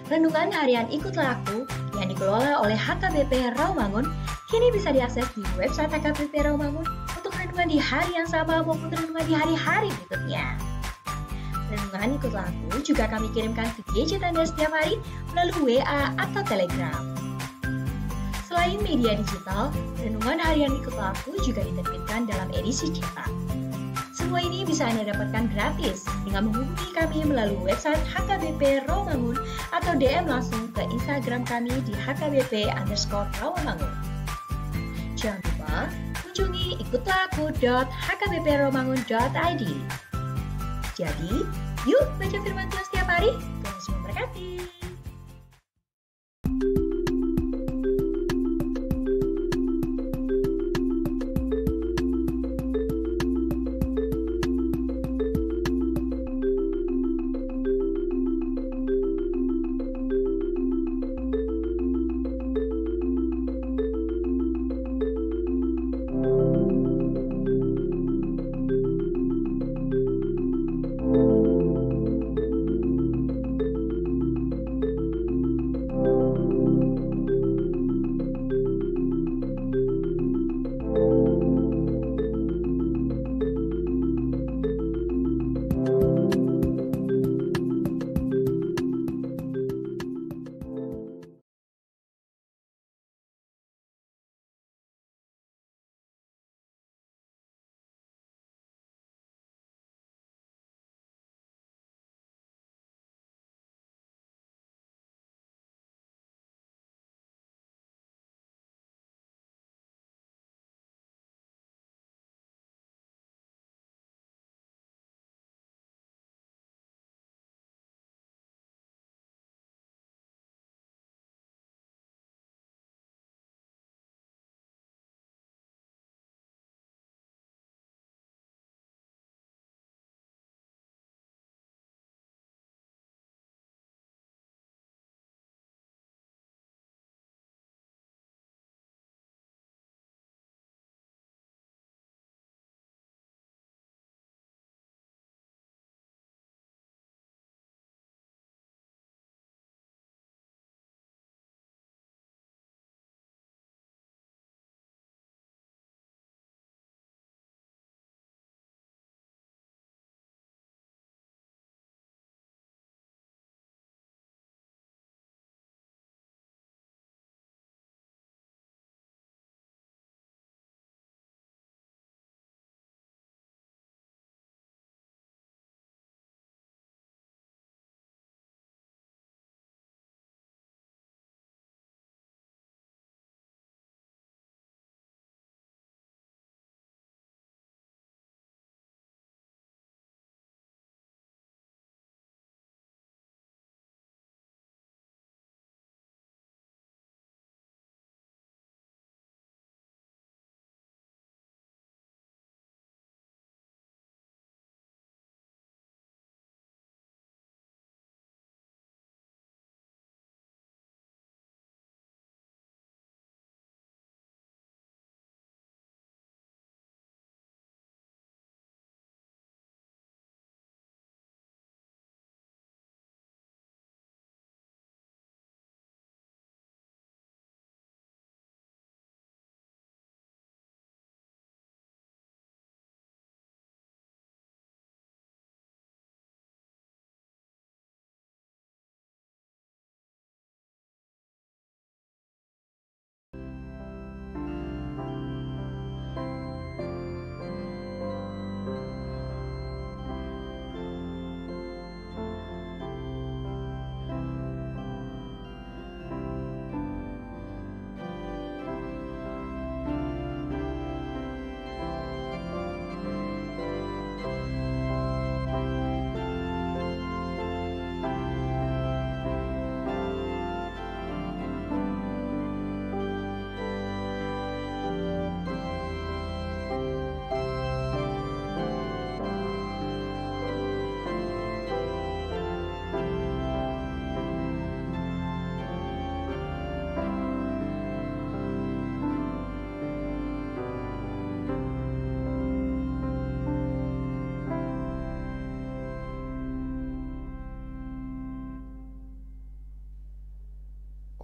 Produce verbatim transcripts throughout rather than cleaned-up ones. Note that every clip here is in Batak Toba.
Renungan harian Ikutlah Aku yang dikelola oleh H K B P Rawamangun kini bisa diakses di website H K B P Rawamangun untuk renungan di hari yang sama maupun renungan di hari-hari berikutnya. Renungan Ikutlah Aku juga kami kirimkan ke gadget Anda setiap hari melalui W A atau Telegram. Selain media digital, renungan harian Ikutlah Aku juga diterbitkan dalam edisi cetak. Semua ini bisa Anda dapatkan gratis dengan menghubungi kami melalui website H K B P Rawamangun atau D M langsung ke Instagram kami di H K B P underscore Rawamangun. Jangan lupa kunjungi ikutlah aku dot H K B P rawamangun dot I D. Jadi, yuk baca firman Tuhan setiap hari. Tuhan Yesus memberkati.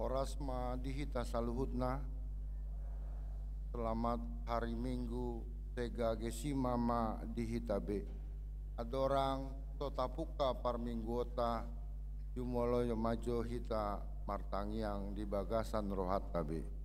Horas ma di hita saluhutna. Selamat hari Minggu, Sexagesima ma di hita be. Andorang so tapungka parmingguonta, jumolo ma jo hita martangiang di bagasan rohanta be.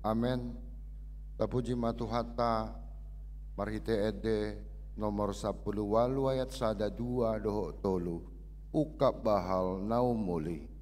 Amen. Tapuji ma Tuhanta, marhite ende nomor sampulu ualu ayat sada, dua dohot tolu. Ungkap bahal na umuli.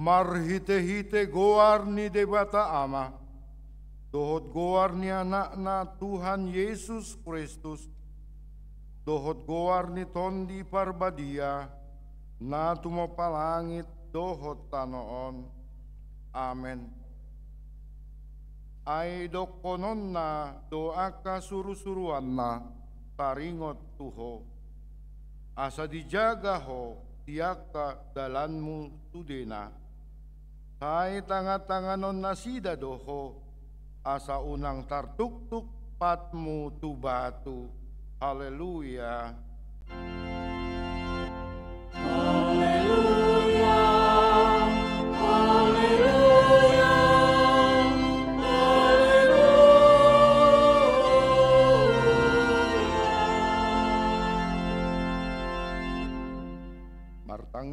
Marhitehite goar ni Debata Ama, dohot goar ni Anakna Tuhan Jesus Kristus, dohot goar ni Tondi Parbadia, na tumompa langit dohot tano on. Amen. Ai dohononna do angka surusuruanna taringot tu ho, asa dijaga ho di angka dalanmu sudena. Sai tangantanganon nasida do ho, asa unang tartuktuk patmu tu batu. Haleluya. Haleluya. Haleluya.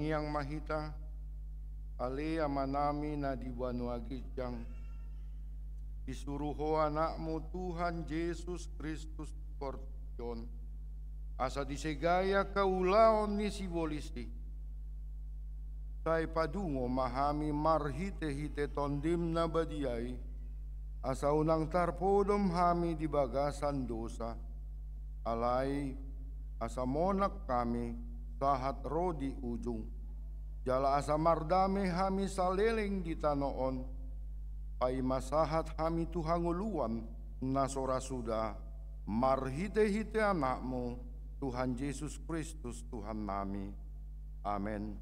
Martangiang ma hita. Ale Amanami na di banua ginjang, disuru Ho Anakmu Tuhan Jesus Kristus portibi on, asa disegai angka ulaon ni sibolis i. Sai padungo ma hami marhitehite Tondim na badia i, asa unang tarpodom hami di bagasan dosa. Alai asa monang hami sahat ro di ujung. Jala asa mardame hami saleleng di tano on, paima sahat hami tu hangoluan na so ra suda, marhitehite Anakmu, Tuhan Jesus Kristus, Tuhannami. Amen.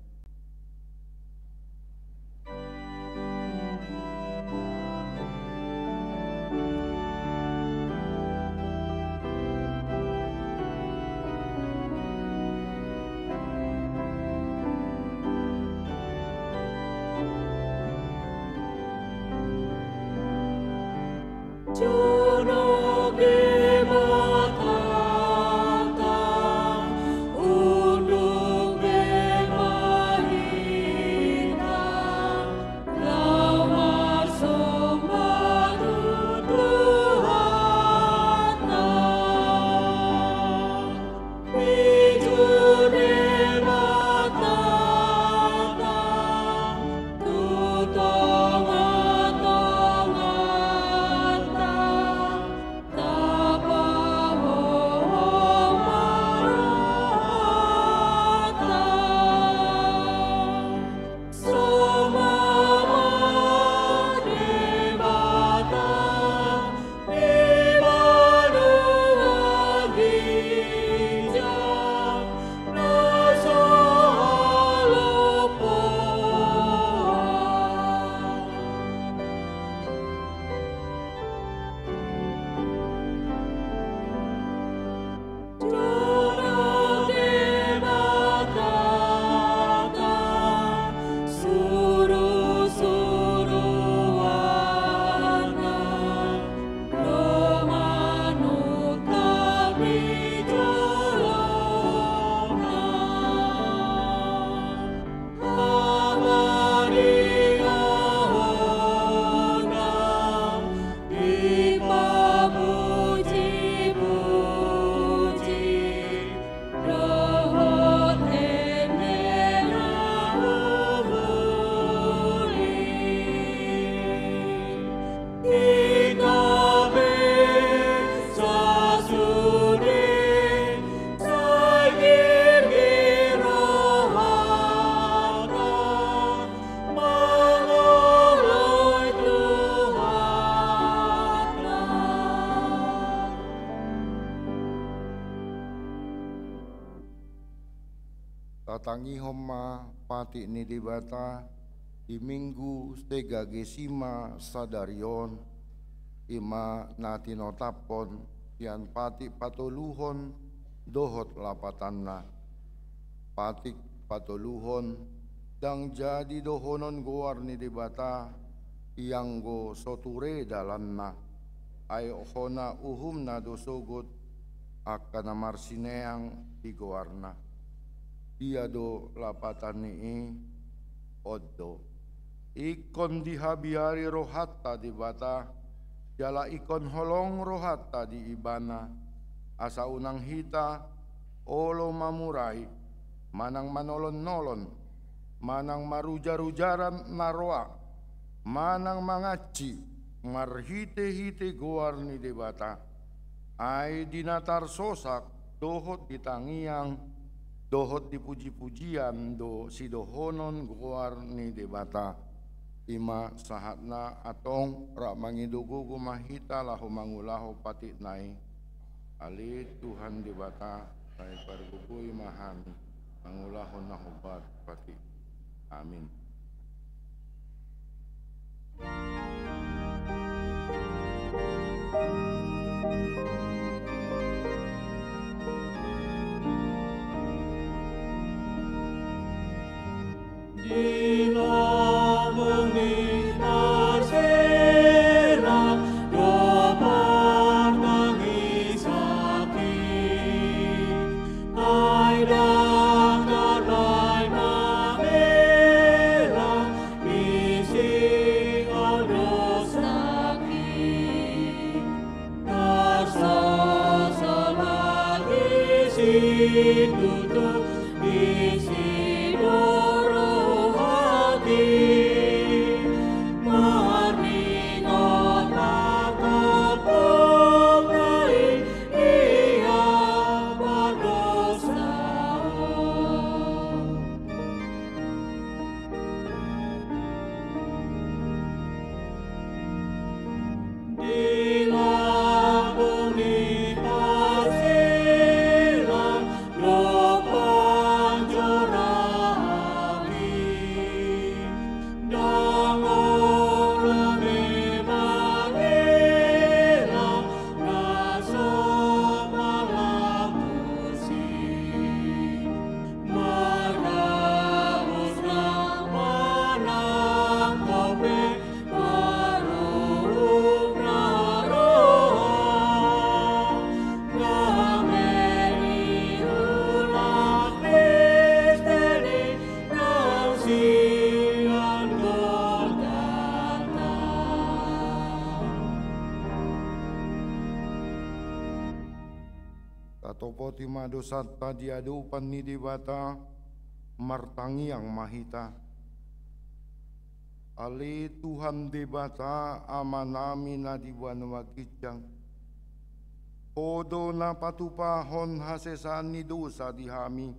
Tatangihon ma patik ni Debata di Minggu Segagesima sadari on, i ma na tinotaphon sian patik patoluhon dohot lapatanna. Patik patoluhon, ndang jadi dohonon goar ni Debata, ianggo so ture dalanna, ai hona uhumna do sogot angka na marsineang di goarna. Dia do lapatan ni i? On do. Ingkon dihabiari rohanta Debata, jala ingkon holong rohanta di Ibana, asa unang hita olo mamurai, manang manolon-nolon, manang marujar-ujaran na roa, manang mangansi marhite-hite goar ni Debata. Ai di na tarsosak dohot di tangiang dohot di puji-pujian do sidohonon goar ni Debata. I ma sahatna. Antong rap mangido gogo ma hita laho mangulahon patikna i. Ale Tuhan Debata, sai pargogoi ma hami mangulahon na hombar patik. Amin. Di lambung ni parsera do martangisangi, ai ndang tarbahen ma Topoti ma dosanta di adopan ni Debata, martangiang ma hita. Ale Tuhan Debata, Amanami na di banua ginjang, Ho do na patupahon hasesaan ni dosa di hami,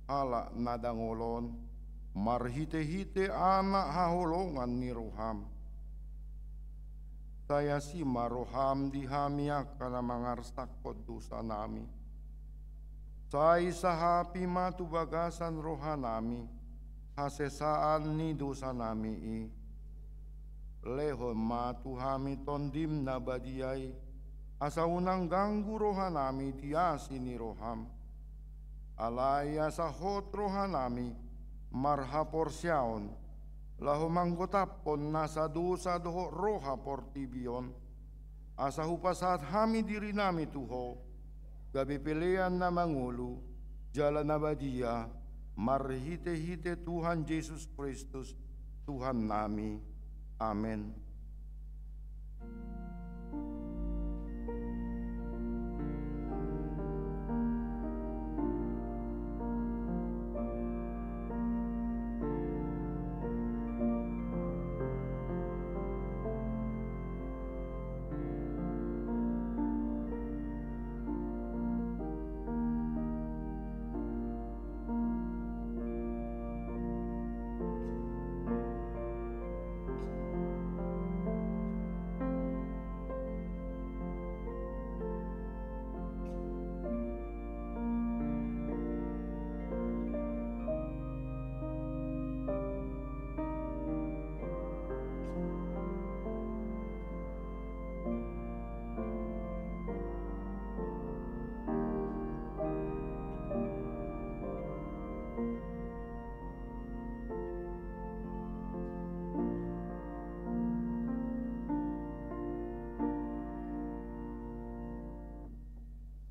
halak na dangol on, marhitehite Anak haholongan ni roham. Sai asi ma roham di hami angka na mangarsakhon dosanami. Sai sahapi ma tu bagasan rohanami hasesaan ni dosanami i. Lehon ma tu hami Tondim na badia i, asa unang ganggu rohanami di asi ni roham. Alai asa hot rohanami marhaporseaon, laho manggotaphon nasa dosa dohot roha portibi on, asa hupasahat hami dirinami tu Ho, gabe pelean na mangolu, jala na badia, marhitehite Tuhan Jesus Kristus, Tuhannami. Amen.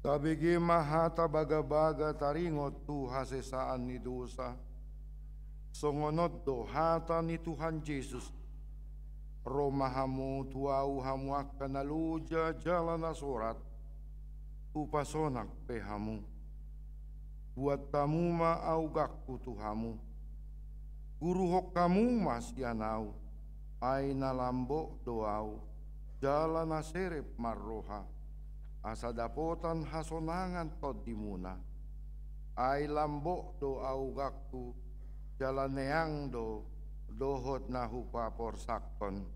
Tabege ma hata bagabaga taringot tu hasesaan ni dosa. Songon on do hata ni Tuhan Jesus: Ro ma hamu tu Ahu, hamu angka na loja jala na sorat, hupasonang pe hamu. Buat hamu ma augangku tu hamu. Guruhon hamu ma sian Ahu, ai na lambok do Ahu, jala na serep marroha, asa dapotan hasonangan tondimuna. Ai lambok do augangku, jala neang do dohot na hupaporsakhon.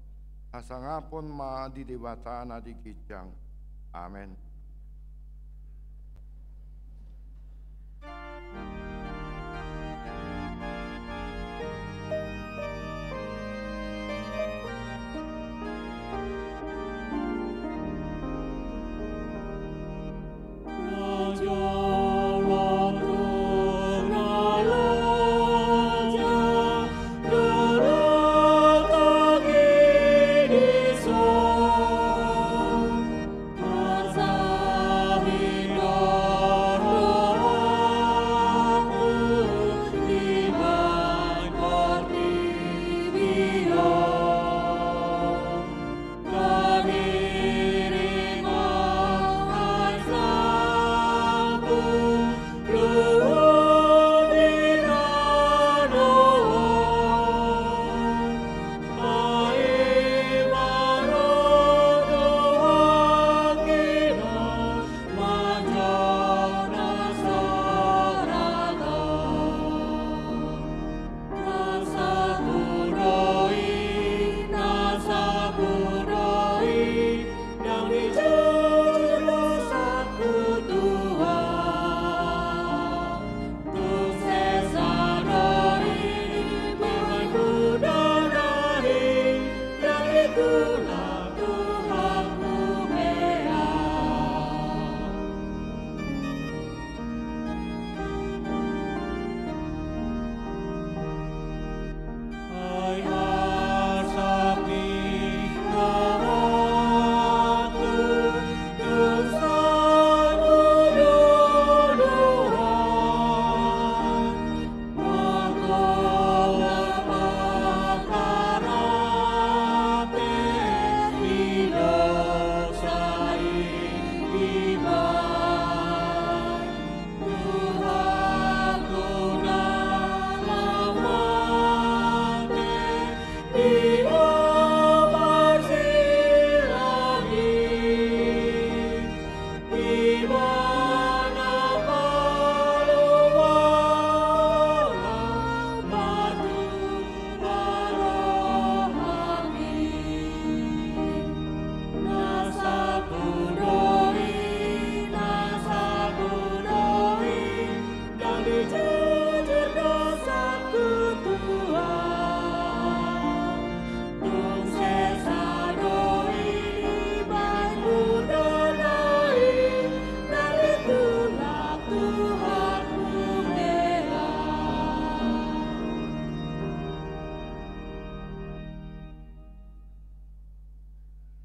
Hasangapon ma di Debata na di ginjang. Amen.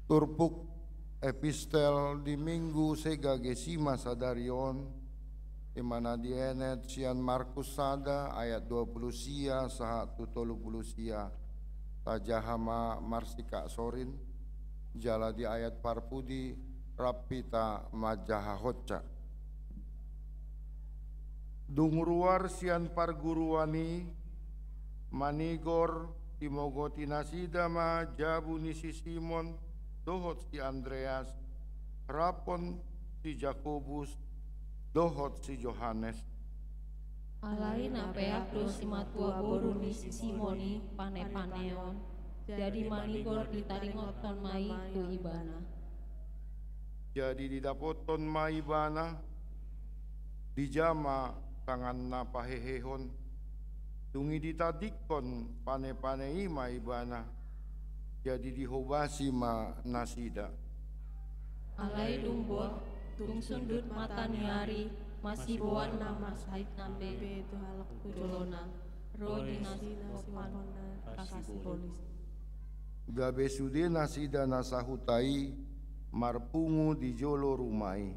Turpuk epistel di Minggu Segagesima sadari on, i ma na dienet sian Markus sada ayat dua pulu sia sahat tu tolu pulu sia. Tajaha ma marsikak sorin, jala di ayat parpudi rap hita manjahahonsa. Dung ruar sian parguruan i, manigor, dimogoti nasida ma jabu ni si Simon dohot si Andreas, raphon si Jakobus dohot si Johannes. Alai na peak do simatua boru ni si Simon i panepaneon, jadi manigor ditaringothon ma i tu ibana. Jadi didapothon ma ibana, dijama tanganna pahehehon, dung i ditadingkon panepane i ma ibana, jadi dihobasi ma nasida. Alai dung bot, dung sundut mata ni ari, masiboan nama sahitna be tu halak tu jolona, ro di nasida sibolis. Gabe sude nasida na sahuta i marpungu di jolo ruma i.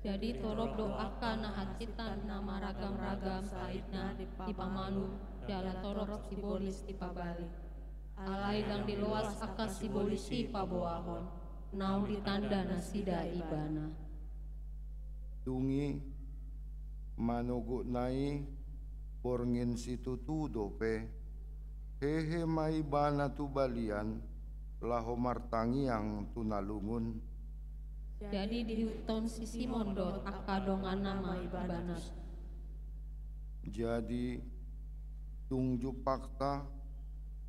Jadi torop do angka na hansit na maragamragam sahitna dipamalum, jala torop sibolis dipabali. Alai ndang diloas angka sibolis i paboahon, naung ditanda nasida ibana. Dung i, manogotna i borngin situtu dope, hehe ma ibana tu balian, laho martangiang tu na lungun. Jadi diihuthon si Simon dohot angka donganna ma ibana. Jadi, dung jumpangta,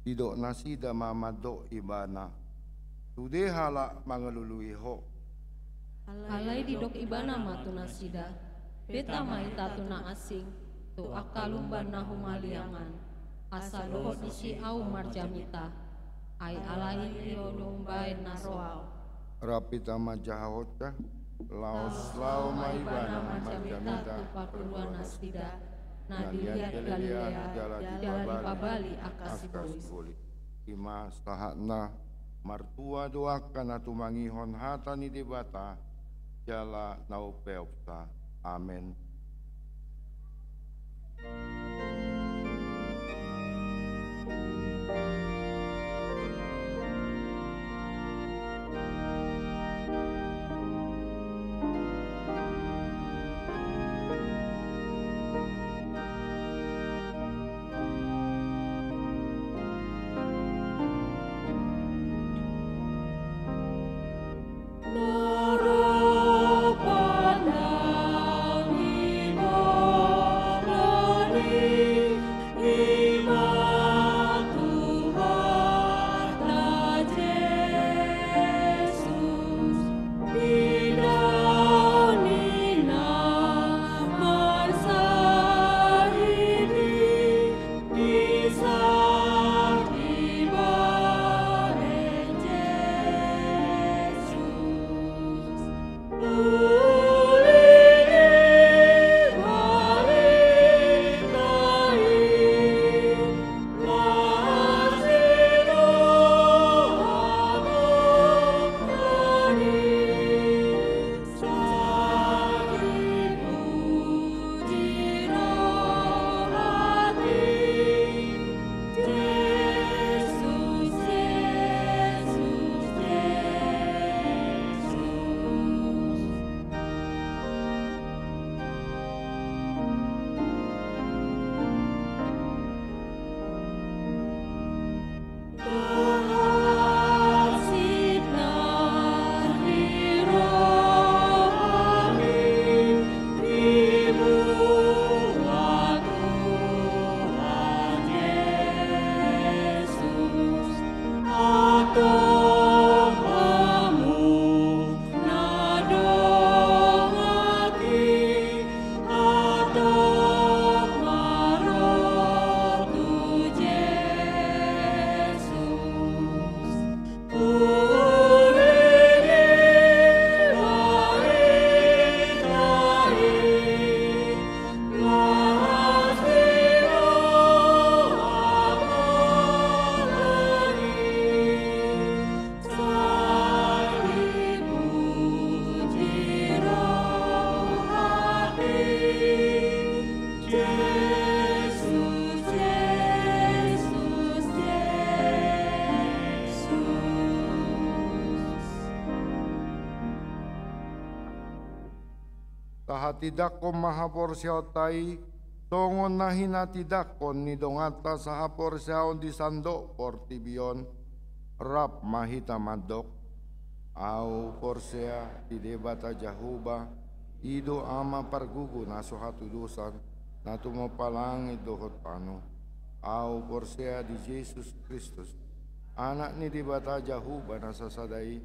didok nasida ma mandok ibana: Sude halak mangalului ho. Alai didok ibana ma tu nasida: Beta ma hita tu na asing, tu angka lumban na humaliangan, asa dohot disi ahu marjamita. Ai ala i do umbaen na ro ahu. Rap hita manjahahonsa. Laos laho ma ibana marjamita tu parguruan nasida na di Galilea, jala dipabali angka sibolis. I ma sahatna. Martua do angka na tumangihon hata ni Debata jala na umpeopsa. Amen. Tahatindangkon ma haporseaonta i, songon na hinatindangkon ni donganta sahaporseaon di sandok portibi on. Rap ma hita mandok: Ahu porsea di Debata Jahowa, i do Ama pargogo na so hatudosan, na tumompa langit dohot tano. Ahu porsea di Jesus Kristus, Anak ni Debata Jahowa na sasada i,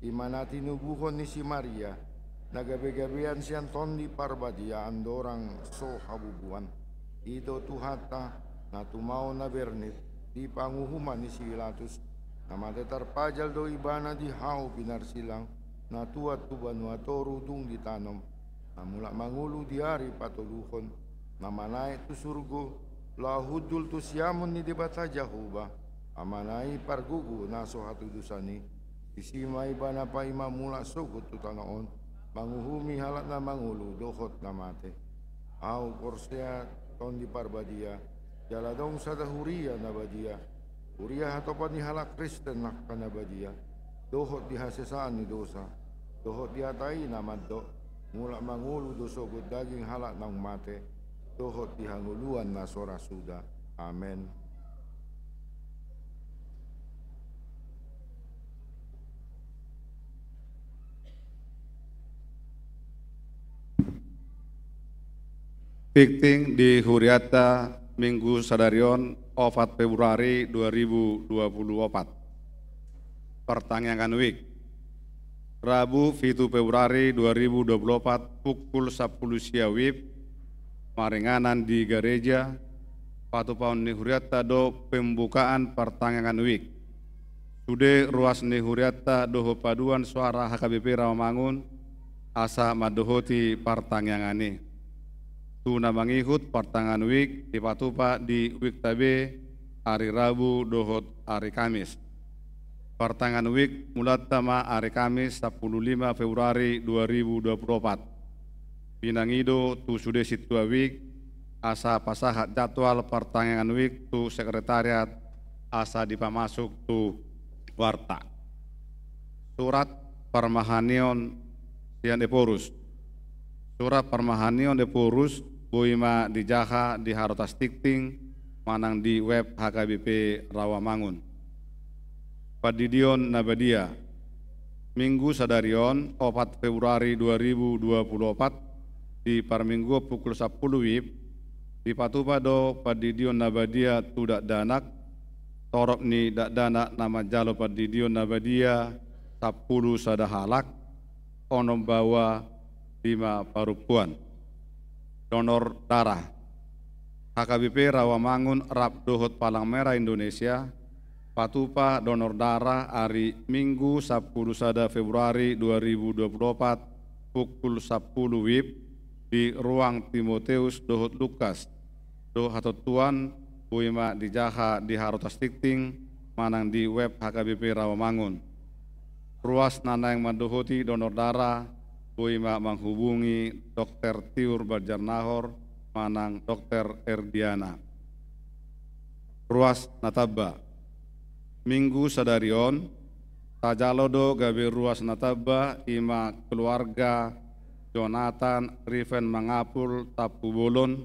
i ma na tinubuhon ni si Maria, na gabegabean sian Tondi Parbadia andorang so habubuan. I do Tuhanta, na tumaon na bernit di panguhuman ni si Pilatus, na mate tarpajal do Ibana di hau pinarsilang, na tuat tu banua toru dung ditanom, na mulak mangolu di ari patoluhon, na manaek tu surgo, laho hundul tu siamun ni Debata Jahowa, Amana i pargogo na so hatudosan i. Disi ma Ibana paima mulak sogot tu tano on, manguhumi halak na mangolu dohot na mate. Ahu porsea Tondi Parbadia, jala adong sada huria na badia, huria hatopan ni halak Kristen angka na badia, dohot di hasesaan ni dosa, dohot di hata i na mandok: Mulak mangolu do sogot daging halak naung mate, dohot di hangoluan na so ra suda. Amen. Tingting di hurianta Minggu sadari on, opat Februari dua ribu dua puluh opat. Partangiangan WIB. Rabu pitu Februari dua ribu dua puluh opat, pukul sampulu sia WIB, maringanan di gareja, patupaon ni hurianta do pembukaan partangiangan WIB. Sude ruas ni hurianta dohot paduan suara HKBP Rawamangun, asa mandohoti partangiangan i. Tu na mangihut, partangiangan WIB dipatupa di WIB Tabe, ari Rabu dohot ari Kamis. Partangiangan WIB mulanta ma ari Kamis sampulu lima Februari dua ribu dua puluh opat. Pinangido tu sude sintua WIB, asa pasahat jadwal partangiangan WIB tu sekretariat, asa dipamasuk tu warta. Surat parmahanion sian Ephorus. Surat parmahanion Ephorus boi ma dijaha di harotas tingting manang di web HKBP Rawamangun. Pandidion na badia. Minggu sadari on, opat Februari dua ribu dua puluh opat, di parmingguon pukul sampulu WIB, dipatupa do pandidion na badia tu dakdanak, torop ni dakdanak na manjalo pandidion na badia, sampulu sada halak, onom baoa, lima parompuan. Donor darah. HKBP Rawamangun rap dohot Palang Merah Indonesia, patupa donor darah ari Minggu sampulu sada Februari dua ribu dua puluh opat, pukul sampulu WIB, di ruang Timoteus dohot Lukas. Dohot hatontuan boi ma dijaha di harotas tingting manang di web HKBP Rawamangun. Ruas na naeng mandohoti donor darah boi ma manghubungi Dokter Tiur Banjarnahor manang Dokter Erdiana. Ruas na tamba. Minggu sadari on, tajalo do gabe ruas na tamba, i ma keluarga Jonathan Riven Mangapul Tampubolon,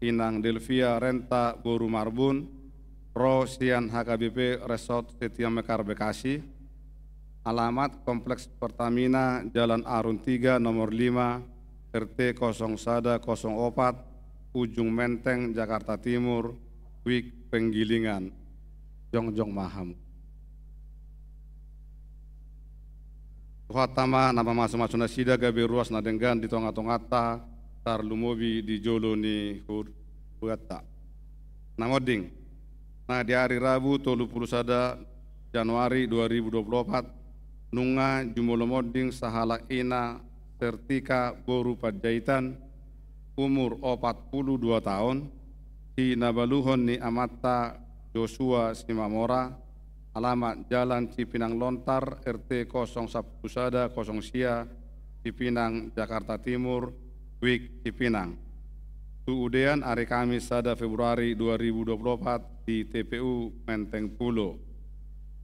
inang Delvia Renta boru Marbun, ro sian HKBP Resort Setia Mekar Bekasi, alamat Kompleks Pertamina, Jalan Arun tiga, nomor lima, RT kosong sada kosong opat, Ujung Menteng, Jakarta Timur, WIB Penggilingan. Jongjong ma hamu. Tuhanta ma na mamasumasu nasida gabe ruas na denggan di tongatonganta, tarlumobi di jolo ni hur-, hurianta. Na monding, na di ari Rabu tolu pulu sada Januari dua ribu dua pulu opat, nunga jumolo monding sahalak ina Sertika boru Panjaitan, umur opat pulu dua taon, sinabaluhon ni amanta Joshua Simamora, alamat Jalan Cipinang Lontar, RT kosong sampulu sada kosong sia, Cipinang, Jakarta Timur, WIB Cipinang. Tu udean ari Kamis sada Februari dua ribu dua pulu opat di TPU Menteng Pulo.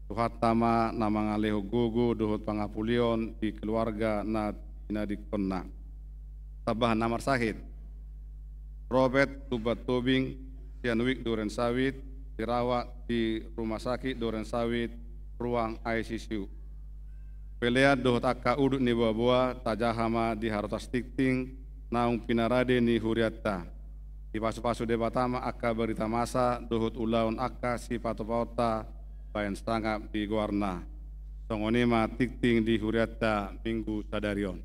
Tuhanta ma na mangalehon gogo dohot pangapulion di keluarga na tinadingkonna. Tambahan na marsahit: Robert Tubat Tobing, sian Wik Duren Sawit, dirawat di Rumah Sakit Duren Sawit, ruang I C U. Pelean dohot angka udut ni boaboa tajaha ma di harotas tingting naung pinarade ni hurianta. Dipasupasu Debata ma angka barita masa dohot ulaon angka sipatupaonta baen sangap di goarna. Songon i ma tingting di hurianta minggu sadari on.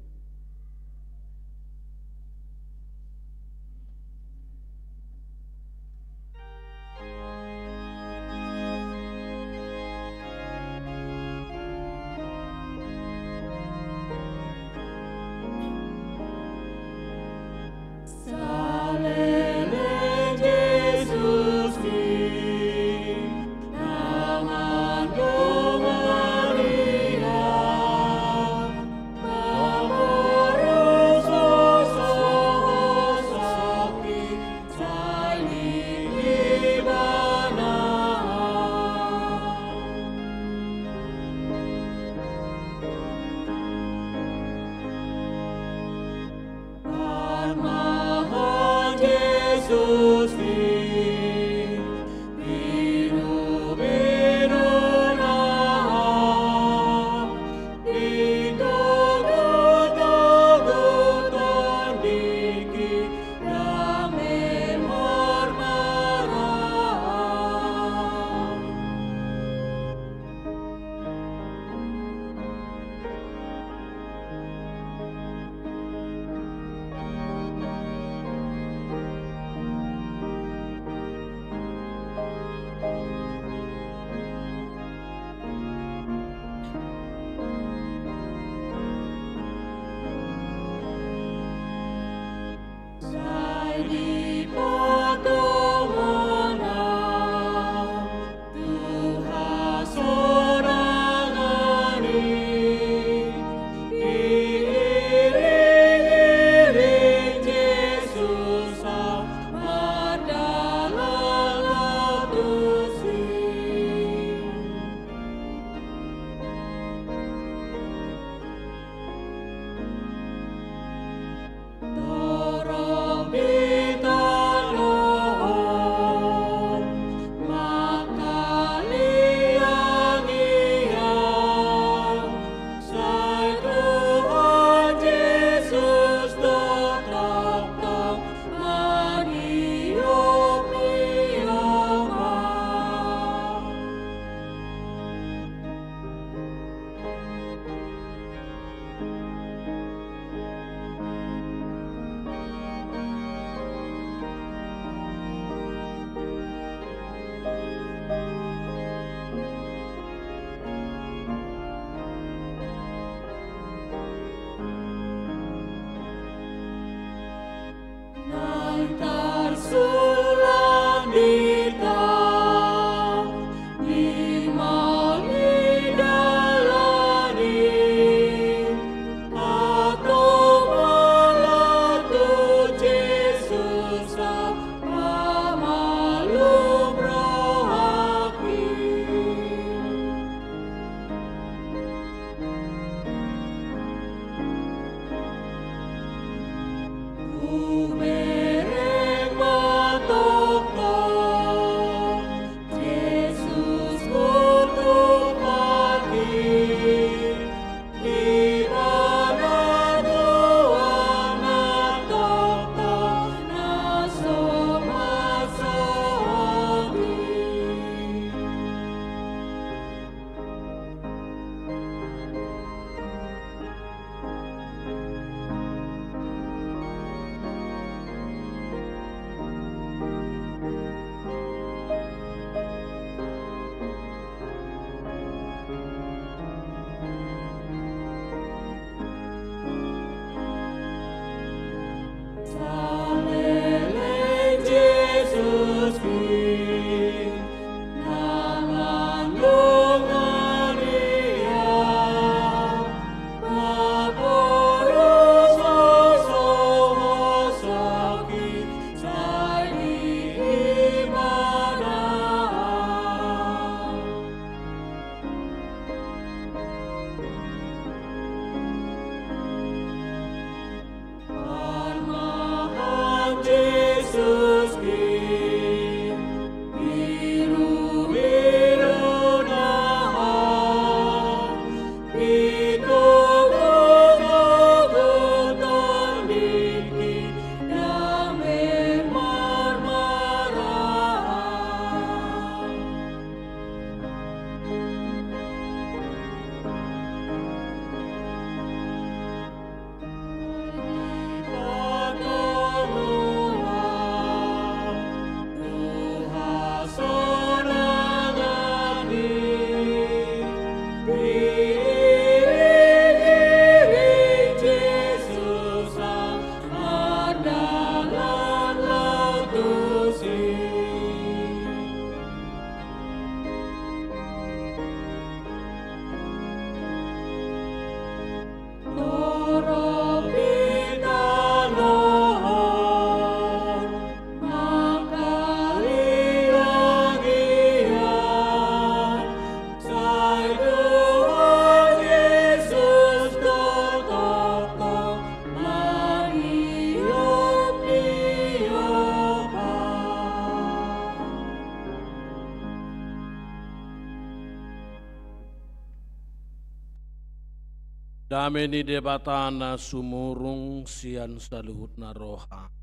Dame ni Debata na sumurung sian saluhutna roha,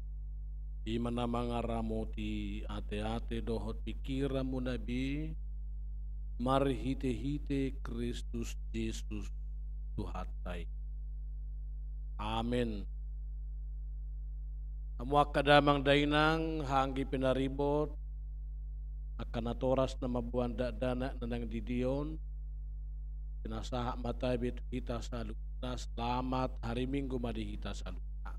i ma na mangaramoti ateate dohot pingkiranmuna be, marhitehite Kristus Jesus Tuhanta i. Amen. Hamu angka damang dainang, haha anggi pinaribot, angka natoras na mamboan dakdanak na naeng di dia on, pinasahat ma tabe tu hita saluhutna, selamat hari Minggu ma di hita saluhutna.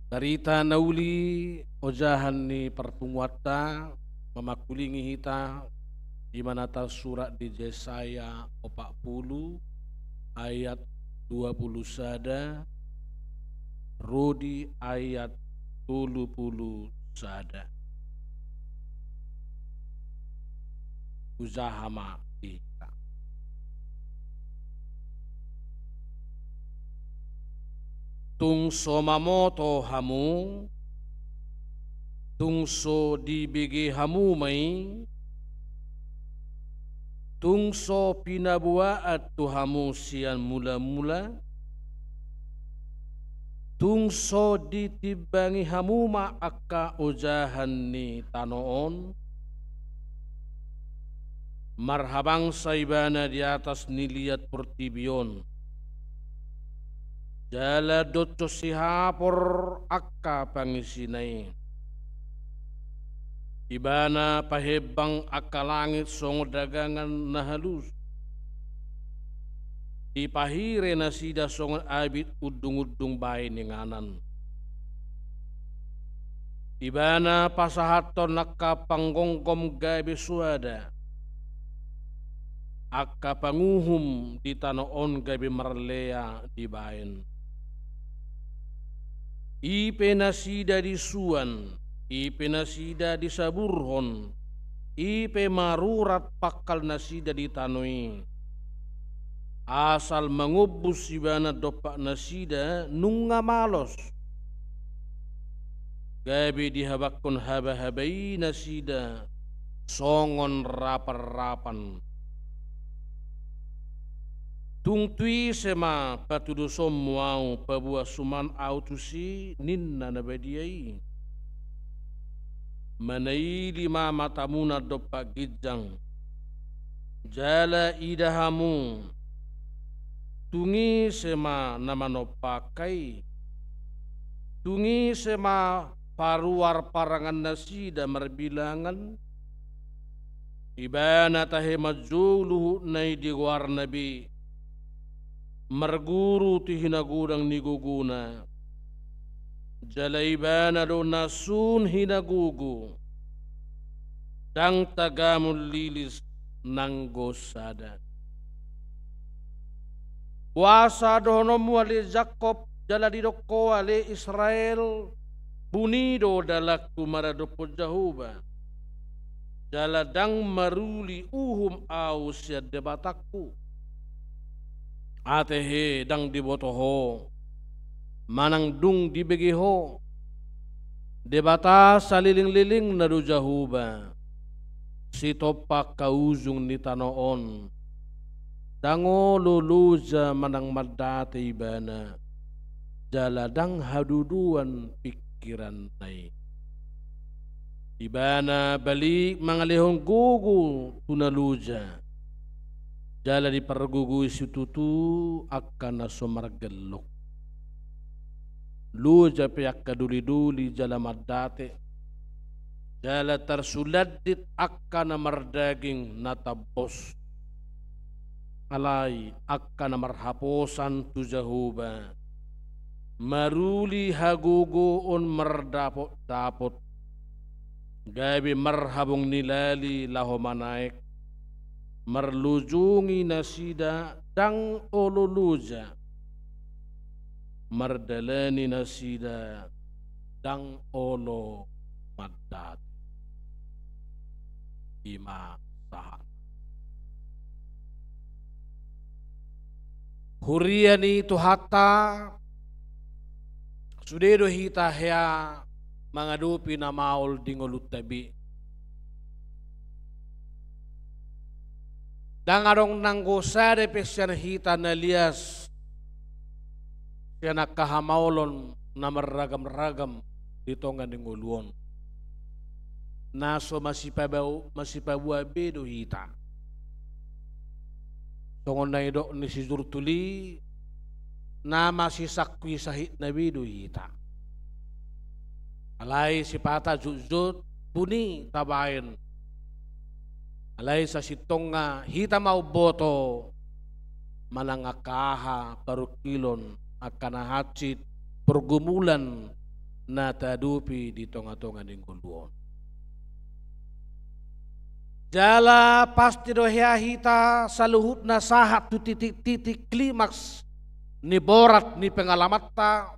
Barita na uli ojahan ni parpunguanta, mamangkulingi hita, i ma na tarsurat di Jesaya opat pulu ayat dua pulu sada ro di ayat tolu pulu sada. Hujaha ma di hita. Tung so mamoto hamu, tung so dibege hamu ma i, tung so pinaboaan tu hamu sian mula-mula, tung so ditimbangi hamu ma angka ojahan ni tano on, marhabangsa ibana di atas ni liat portibi on, jala doncon sihapor angka pangisina i. Ibana pahembang angka langit songon dagangan na halus, dipahire nasida songon abit undung-undung bahen inganan. Ibana pasahathon angka panggomgom gabe soada, angka panguhum di tano on gabe marlea dibahen. I pe nasida disuan, i pe nasida disaburhon, i pe marurat pangkal nasida di tano i. Asal mangombus ibana dompak nasida nunga malos. Gabe dihabanghon haba-haba i nasida songon rapan-rapan. Tung tu ise ma patudosonmu ahu, paboa suman ahu tusi, ninna na badia i. Manaili ma matamuna dompak ginjang, jala ida hamu, tung ise ma na manompa angka i? Tung ise ma paruar parangan nasida marbilangan? Ibana tahe manjou luhutna i di goarna be, marguru tu hinagodang ni gogona. Jala ibana do na sun hinagogo, ndang tagamon lilis nanggo sada. Boasa dohononmu ale Jakkob, jala didok ho ale Israel, buni do dalanku maradophon Jahowa, jala ndang maruli uhum ahu sian Debatangku? Atehe ndang diboto ho, manang dung dibege ho. Debata saleleng-lelengna do Jahowa, sitompa angka ujung ni tano on. Ndang olo loja manang mandate ibana, jala ndang hadodoan pingkiranna i. Ibana balik mangalehon gogo tu na loja, jala dipargogoi situtu angka na so margellok. Loja pe angka doli-doli jala mandate, jala tarsulandit angka na mardaging na tambos. Alai angka na marhaposan tu Jahowa, maruli hagogoon mardapot-dapot, gabe marhabong ni lali laho manaek, marlojongi nasida ndang olo loja, mardalani nasida ndang olo mandate. I ma sahat. Huria ni Tuhanta, sude do hita hea mangadopi na maol di ngolunta be. Ndang adong nanggo sada pe sian hita na lias sian angka hamaolon na marragam-ragam di tonga ni ngolu on, na so masipabau-, masipaboa be do hita. Songon na nidok ni si Jurtul i, na masisangkui sahitna be do hita. Alai sipata jotjot buni tabaen. Alai sasintongna hita ma umboto manang angka aha parungkilon, angka na hansit, pergumulan na taadopi di tonga-tonga ni ngolu on. Jala pasti do hea hita saluhutna sahat tu titik-titik klimaks ni borat ni pengalamanta,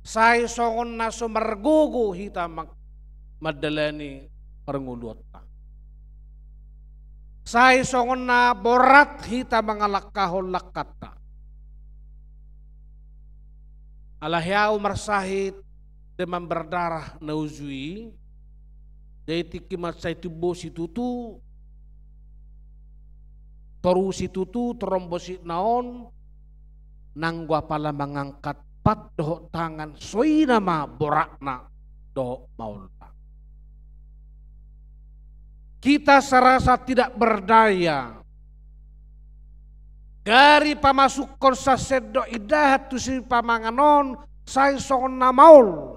sai songon na so margogo hita mang-, mandalani parngoluonta. Sai songon na borat hita mangalangkahon langkanta. Ala hea ahu marsahit demam berdarah na uju i, jadi tingki mansai tumbo situtu, toru situtu, trombositna on, nanggo apala mangangkat pat dohot tangan, so i nama boratna dohot maolna. Kita serasa tidak berdaya. Gari pamasukkon sasendok indahan tu sipamangan on, sai songon na maol.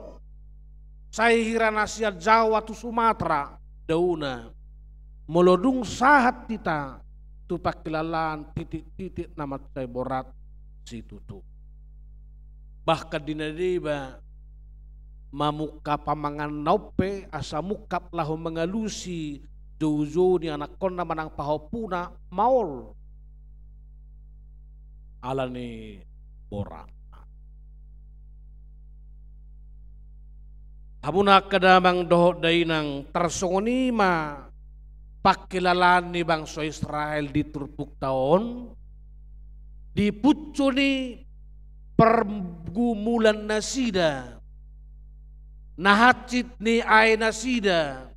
Sai hira na sian Jawa tu Sumatera dauna. Molo dung sahat hita tu pangkilalaan titik-titik na mansai borat situtu. Bahkan di na deba mamungka pamangan na on pe, asa mungkap laho mangalusi joujou ni anakkonna manang pahompuna, maol. Ala ni boratna. Hamuna angka damang dohot dainang, tarsongon i ma pangkilalaan ni bangso Israel di turpukta on, di puncu ni pergumulan nasida, na hansit niae nasida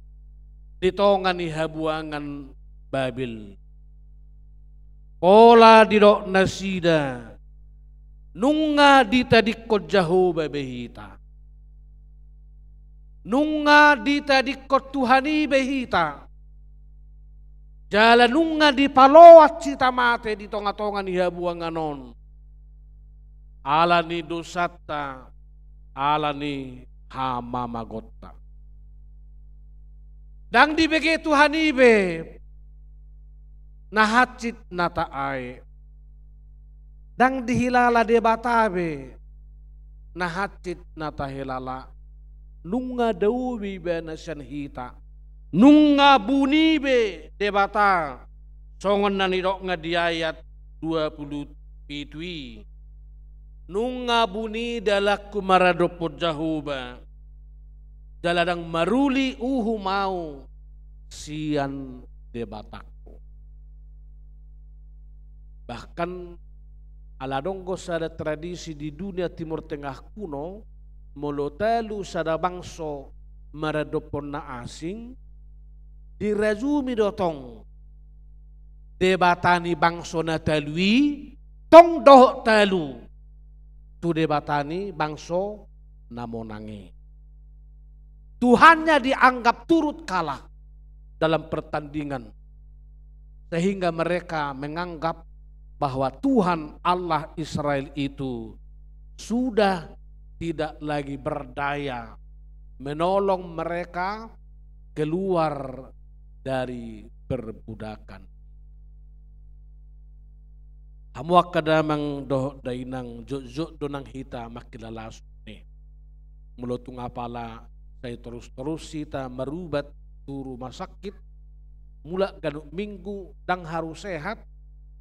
di tonga ni habuangan Babel. Pola didok nasida, nunga ditadingkon Jahowa be hita. Nunga ditadingkon Tuhan i be hita. Jala nunga dipaloas hita mate di tonga-tonga ni habuangan on. Ala ni dosanta, ala ni hamamagonta. Ndang dibege Tuhan i be na hansit na taae. Ndang dihilala Debata be na hansit na tahilala. Nunga dao be ibana sian hita. Nunga buni be Debata, songon na nidokna di ayat dua pulu pitu i. Nunga buni dalanku maradophon Jahowa, jala ndang maruli uhum ahu sian Debatangku. Bahkan, ala adong do sada tradisi di dunia Timur Tengah kuno, molo talu sada bangso maradophon na asing, dirajumi do tong debata ni bangso na talu i, tong dohot talu tu debata ni bangso na monang i. Tuhannya dianggap turut kalah dalam pertandingan, sehingga mereka menganggap bahwa Tuhan Allah Israel itu sudah tidak lagi berdaya menolong mereka keluar dari perbudakan. Hamu angka damang dohot dainang, jotjot do nang hita mangkilala songon i. Molo tung apala sai torus-torus hita marubat tu rumah sakit, mulak ganup minggu, ndang haru sehat,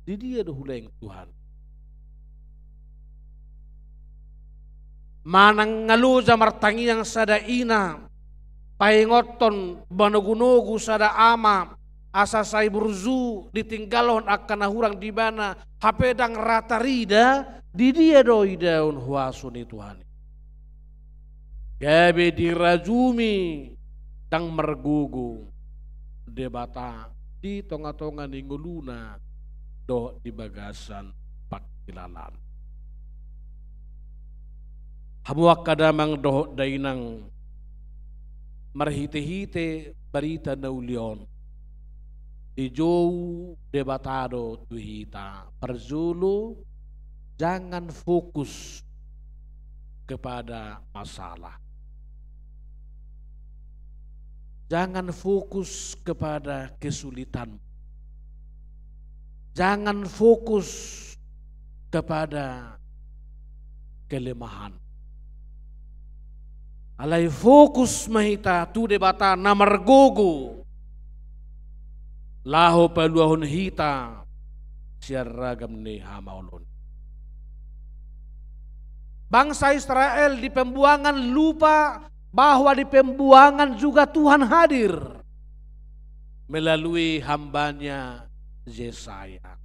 di dia do hulaing Tuhan? Manang nga loja martangiang sada ina, paingothon manogu-nogu sada ama, asa sai burju ditinggalhon angka na hurang di ibana, hape ndang ra tarida, di dia do idaon huaso ni Tuhan i? Gabe dirajumi ndang margogo Debata di tonga-tonga ni ngoluna, dohot di bagasan pangkilalaan. Hamu angka damang dohot dainang, marhitehite barita na uli on, dijou Debata do tu hita. Parjolo, jangan fokus kepada masalah. Jangan fokus kepada kesulitan. Jangan fokus kepada kelemahan. Alai fokus ma hita tu Debata na margogo laho paluahon hita sian ragam ni hamaolon. Bangsa Israel di pembuangan lupa bahwa di pembuangan juga Tuhan hadir melalui hambanya Jesaya.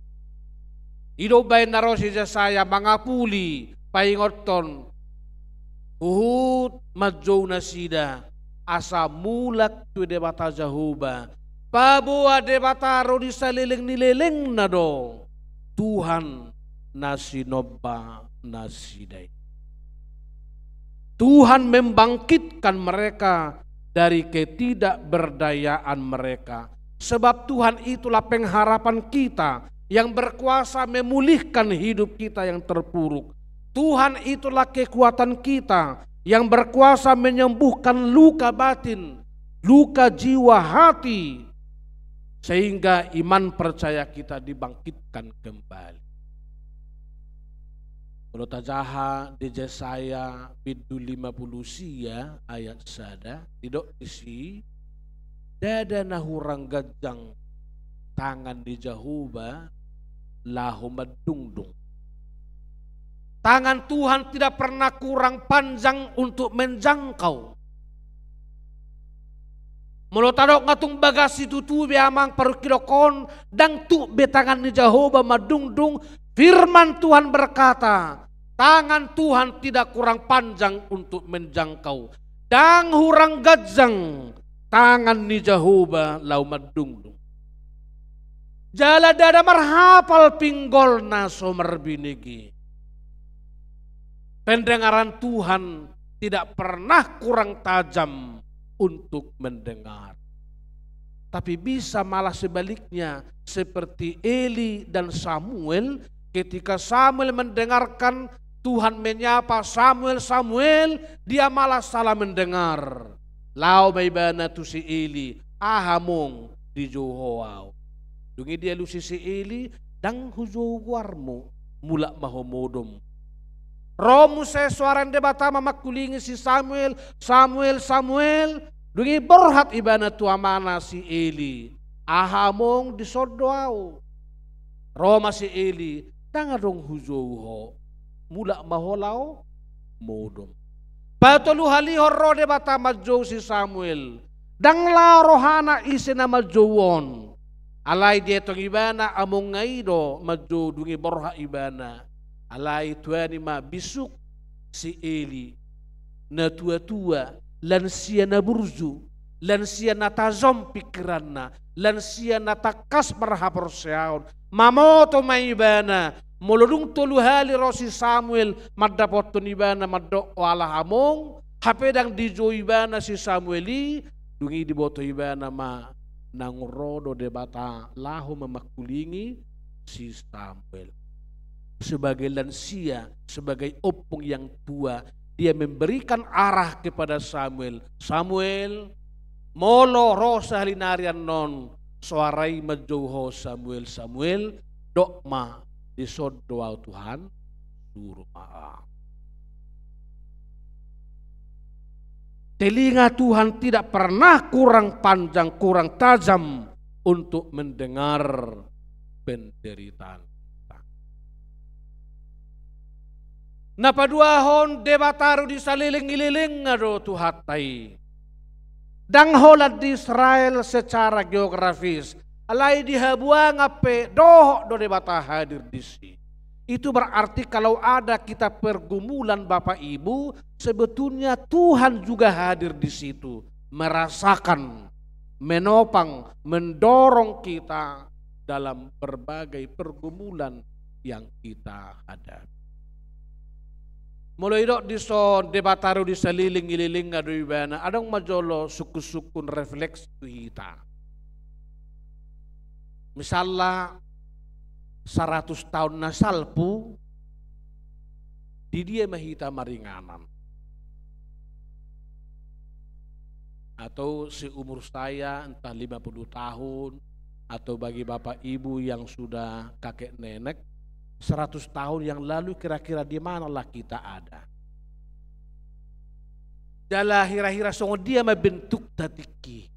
I do umbahen na ro si Jesaya mangapuli, paingothon, huhut manjou nasida asa mulak tu Debata Jahowa, paboa Debata ro di saleleng ni lelengna do Tuhan na sinomba nasida i. Tuhan membangkitkan mereka dari ketidakberdayaan mereka. Sebab Tuhan itulah pengharapan kita yang berkuasa memulihkan hidup kita yang terpuruk. Tuhan itulah kekuatan kita yang berkuasa menyembuhkan luka batin, luka jiwa hati, sehingga iman percaya kita dibangkitkan kembali. Molo tajaha di Jesaya bindu lima pulu sia ayat sada, didok disi, ndada na hurang ganjang tangan ni Jahowa laho mandungdung. Tangan Tuhan tidak pernah kurang panjang untuk menjangkau. Molo tadok nga tung bagas situtu be amang parungkilon, ndang tuk be tangan ni Jahowa mandungdung. Firman Tuhan berkata, tangan Tuhan tidak kurang panjang untuk menjangkau. Ndang hurang ganjang tangan ni Jahowa laho mandungdung. Jala ndada marhapal pinggolna so marbinege. Pendengaran Tuhan tidak pernah kurang tajam untuk mendengar. Tapi bisa malah sebaliknya, seperti Eli dan Samuel, ketika Samuel mendengarkan Tuhan menyapa, "Samuel, Samuel," dia malah salah mendengar. Laho ma ibana tu si Eli, "Aha mong, dijou ho au." Dung i dialusi si Eli, "Ndang hujou goarmu, mulak ma ho modom." Ro muse soara ni Debata mamangkulingi si Samuel, "Samuel, Samuel." Dung i borhat ibana tu amana si Eli, "Aha mong, dison do au." Ro ma si Eli, "Ndang adong hujou ho, mulak ma ho laho modom." Patoluhalihon ro Debata manjou si Samuel. Ndang laho rohana ise na manjou on. Alai dietong ibana amongna i do manjou, dung i borhat ibana. Alai tuani ma bisuk si Eli, natuatua, lansia na burju, lansia na tajom pingkiranna, lansia na tangkas marhaporseaon. Mamoto ma ibana, molo dung tolu hali ro si Samuel mandapothon ibana mandok, "O, ala aha mong?" Hape ndang dijou ibana si Samuel i, dung i diboto ibana ma naung ro do Debata laho mamangkulingi si Samuel. Sebagai lansia, sebagai ompung yang tua, dia memberikan arah kepada Samuel, "Samuel, molo ro sahali nari annon soara i manjou ho, Samuel, Samuel, dok ma, dison do au Tuhan, suru ma au." Telinga Tuhan tidak pernah kurang panjang, kurang tajam untuk mendengar penderitaan kita. Na paduahon, Debata ro di saleleng ni lelengna do Tuhanta i. Ndang holan di Israel secara geografis, alai di habuangan pe dohot do Debata hadir disi. Itu berarti kalau ada kita pergumulan, Bapak Ibu, sebetulnya Tuhan juga hadir di situ, merasakan, menopang, mendorong kita dalam berbagai pergumulan yang kita hadapi. Molo didok dison Debata do di saliling-ililingna do ibana, adong ma jolo sungkun-sungkun refleksi tu hita. Misalna saratus taon na salpu, di dia ma hita maringanan? Atau seumur saya, entah lima puluh tahun, atau bagi bapak ibu yang sudah kakek nenek, seratus tahun yang lalu kira-kira di manalah kita ada? Jala hira-hira songon dia ma bentukta tingki?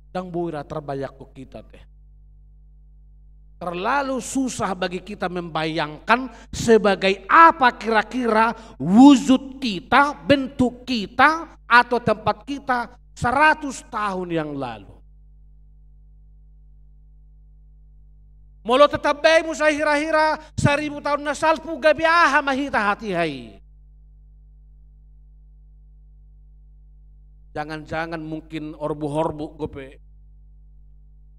Ndang boi ra terbayangkon hita te. Terlalu susah bagi kita membayangkan sebagai apa kira-kira wujud kita, bentuk kita, atau tempat kita seratus tahun yang lalu. Molo tatambai muse hira-hira saribu taon na salpu, gabe aha ma hita hatiha i? Jangan-jangan mungkin horbu-horbu dope.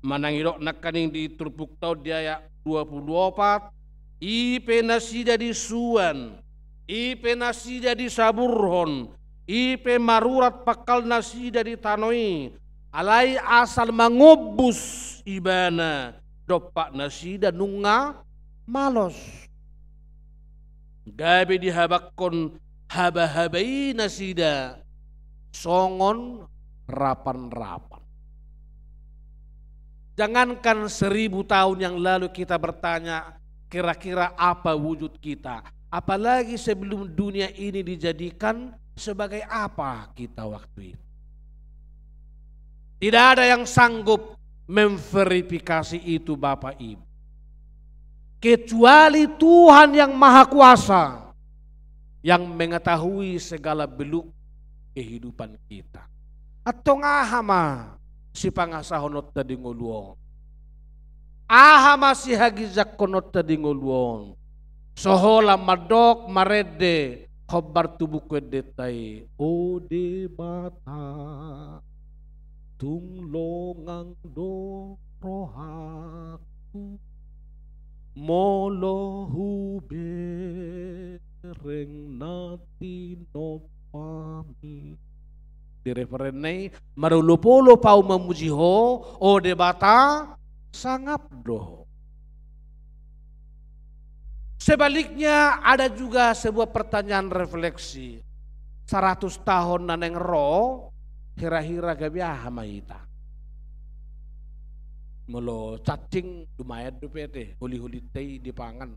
Manang didok nangkaning di turpukta on di ayat dua puluh opat, i pe nasida disuan, i pe nasida disaburhon, i pe marurat pangkal nasida di tano i, alai asal mangombus ibana, dompak nasida nunga malos. Gabe dihabanghon haba-haba i nasida songon rapan-rapan. Jangankan seribu tahun yang lalu kita bertanya, kira-kira apa wujud kita? Apalagi sebelum dunia ini dijadikan, sebagai apa kita waktu itu? Tidak ada yang sanggup memverifikasi itu, Bapak Ibu, kecuali Tuhan yang Maha Kuasa yang mengetahui segala beluk kehidupan kita. Antong aha ma sipangasahononta di ngolu on? Aha ma sihaginjangkononta di ngolu on? So holan mandok marende hombar tu buku endenta i, O Debata, tung longang do rohangku molo hubereng na tinompami. Di referen na i, marolopolop ahu mamuji Ho, o Debata, sangap do Ho. Sebaliknya, ada juga sebuah pertanyaan refleksi. Saratus taon na naeng ro, hira-hira gabe aha ma hita? Molo cacing, lumayan dope te, holi-holinta i dipangan.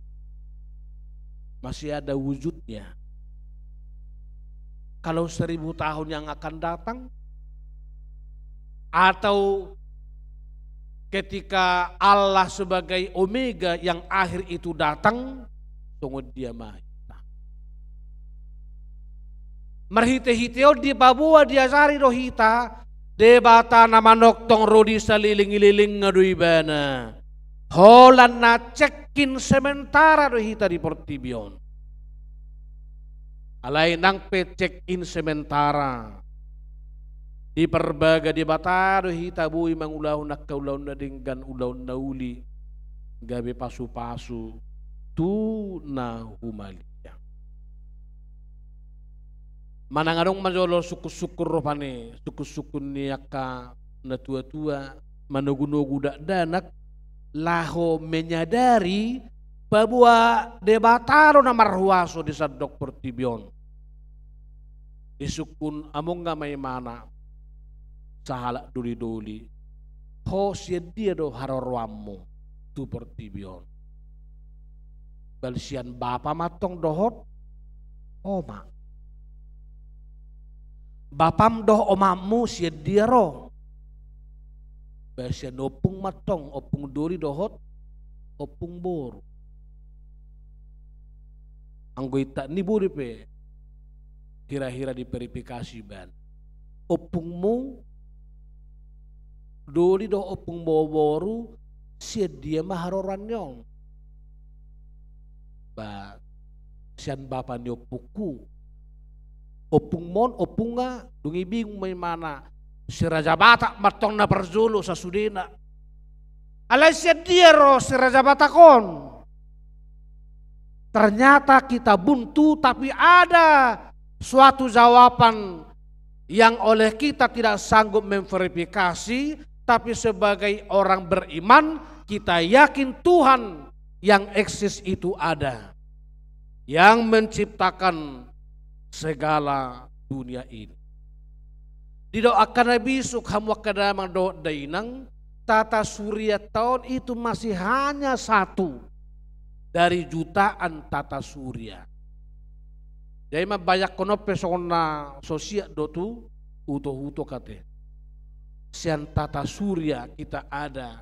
Masih ada wujudnya. Kalau seribu tahun yang akan datang, atau ketika Allah sebagai Omega yang akhir itu datang, songon dia ma hita? Marhite-hite on dipaboa, diajari do hita, Debata na manongtong ro di saliling-ililingna do ibana. Holan na check-in sementara do hita di portibi on. Alai nang pe check-in sementara, diparbaga Debata do hita boi mangulahon angka ulaon na denggan, ulaon na uli, gabe pasu-pasu tu na humaliang. Manang adong ma jolo sungkun-sungkun rupani, sungkun-sungkun ni angka na tua-tua, manogu-nogu dakdanak, laho menyadari paboa Debata do na marhuaso di sandok portibi on. Disungkun amongna ma imana sahalak doli-doli, ho sian dia do haroroanmu tu portibi on? Bal sian bapa ma antong dohot omak? Bapam dohot omakmu sian dia ro? Bal sian ompung ma antong, ompung doli dohot ompung boru? Anggo intak ni bodi pe hira-hira diverifikasi ibana, ompungmu doli dohot ompung bo-, boru, sian dia ma haroroan ni on? Ba sian bapa ni ompungku. ompungmon, ompungna, dung i bingung ma imana, si Raja Batak ma antong na parjolo sasudena. Alai sian dia ro si Raja Batak on? Ternyata kita buntu, tapi ada suatu jawaban yang oleh kita tidak sanggup memverifikasi, tapi sebagai orang beriman, kita yakin Tuhan yang eksis itu ada, yang menciptakan segala dunia ini. Didok angka na bisuk, hamu angka damang dohot dainang, tata surianta on itu masih hanya satu dari jutaan tata suria. Jadi mambayangkon on pe songon na so siat do tu utohuto ate. Sian tata suria kita ada,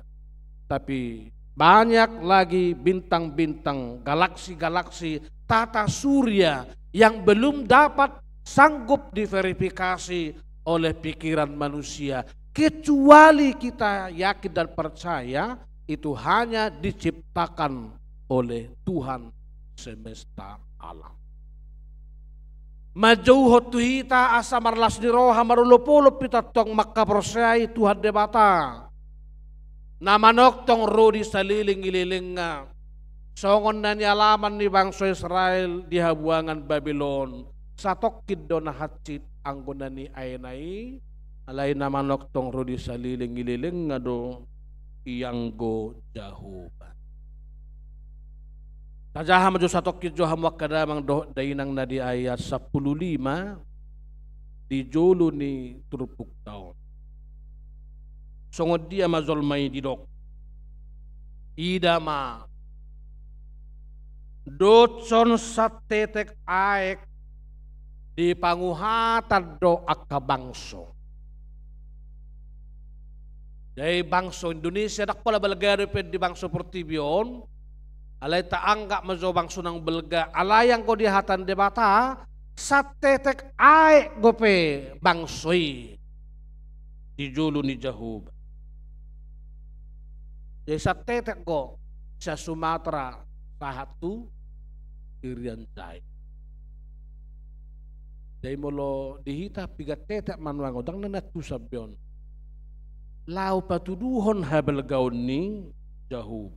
tapi banyak lagi bintang-bintang, galaksi-galaksi, tata suria yang belum dapat sanggup diverifikasi oleh pikiran manusia, kecuali kita yakin dan percaya itu hanya diciptakan oleh Tuhan semesta alam. Manjouhon tu hita asa marlas ni roha, marolopolop hita tong mangkaporseai Tuhan Debata, na manongtong ro di salelenglelengna, songon na nialaman ni bangso Israel di habuangan Babilon. Satongkin do na hansit anggo na niaena i, alai na manongtong ro di salelenglelengna do ianggo Jahowa. Tajaha ma jo satongkin jo hamu angka damang dohot dainang na di ayat sampulu lima, di jolo ni turpukta on. Songon dia ma jolma i didok? Ida ma, doshon santetek aek dipanguhatan do angka bangso. Jadi bangso Indonesia ndang pola balga dope di bangso portibi on, alai taanggap ma jo bangso naung balga, alai anggo di hata ni Debata, santetek aek dope bangso i di jolo ni Jahowa. Jadi santetek do sian Sumatera sahat tu Irian Jaya. Jadi molo di hita piga tetek ma nuaeng, ndang na nian tu sampe on. Laho patuduhon habalgaon ni Jahowa.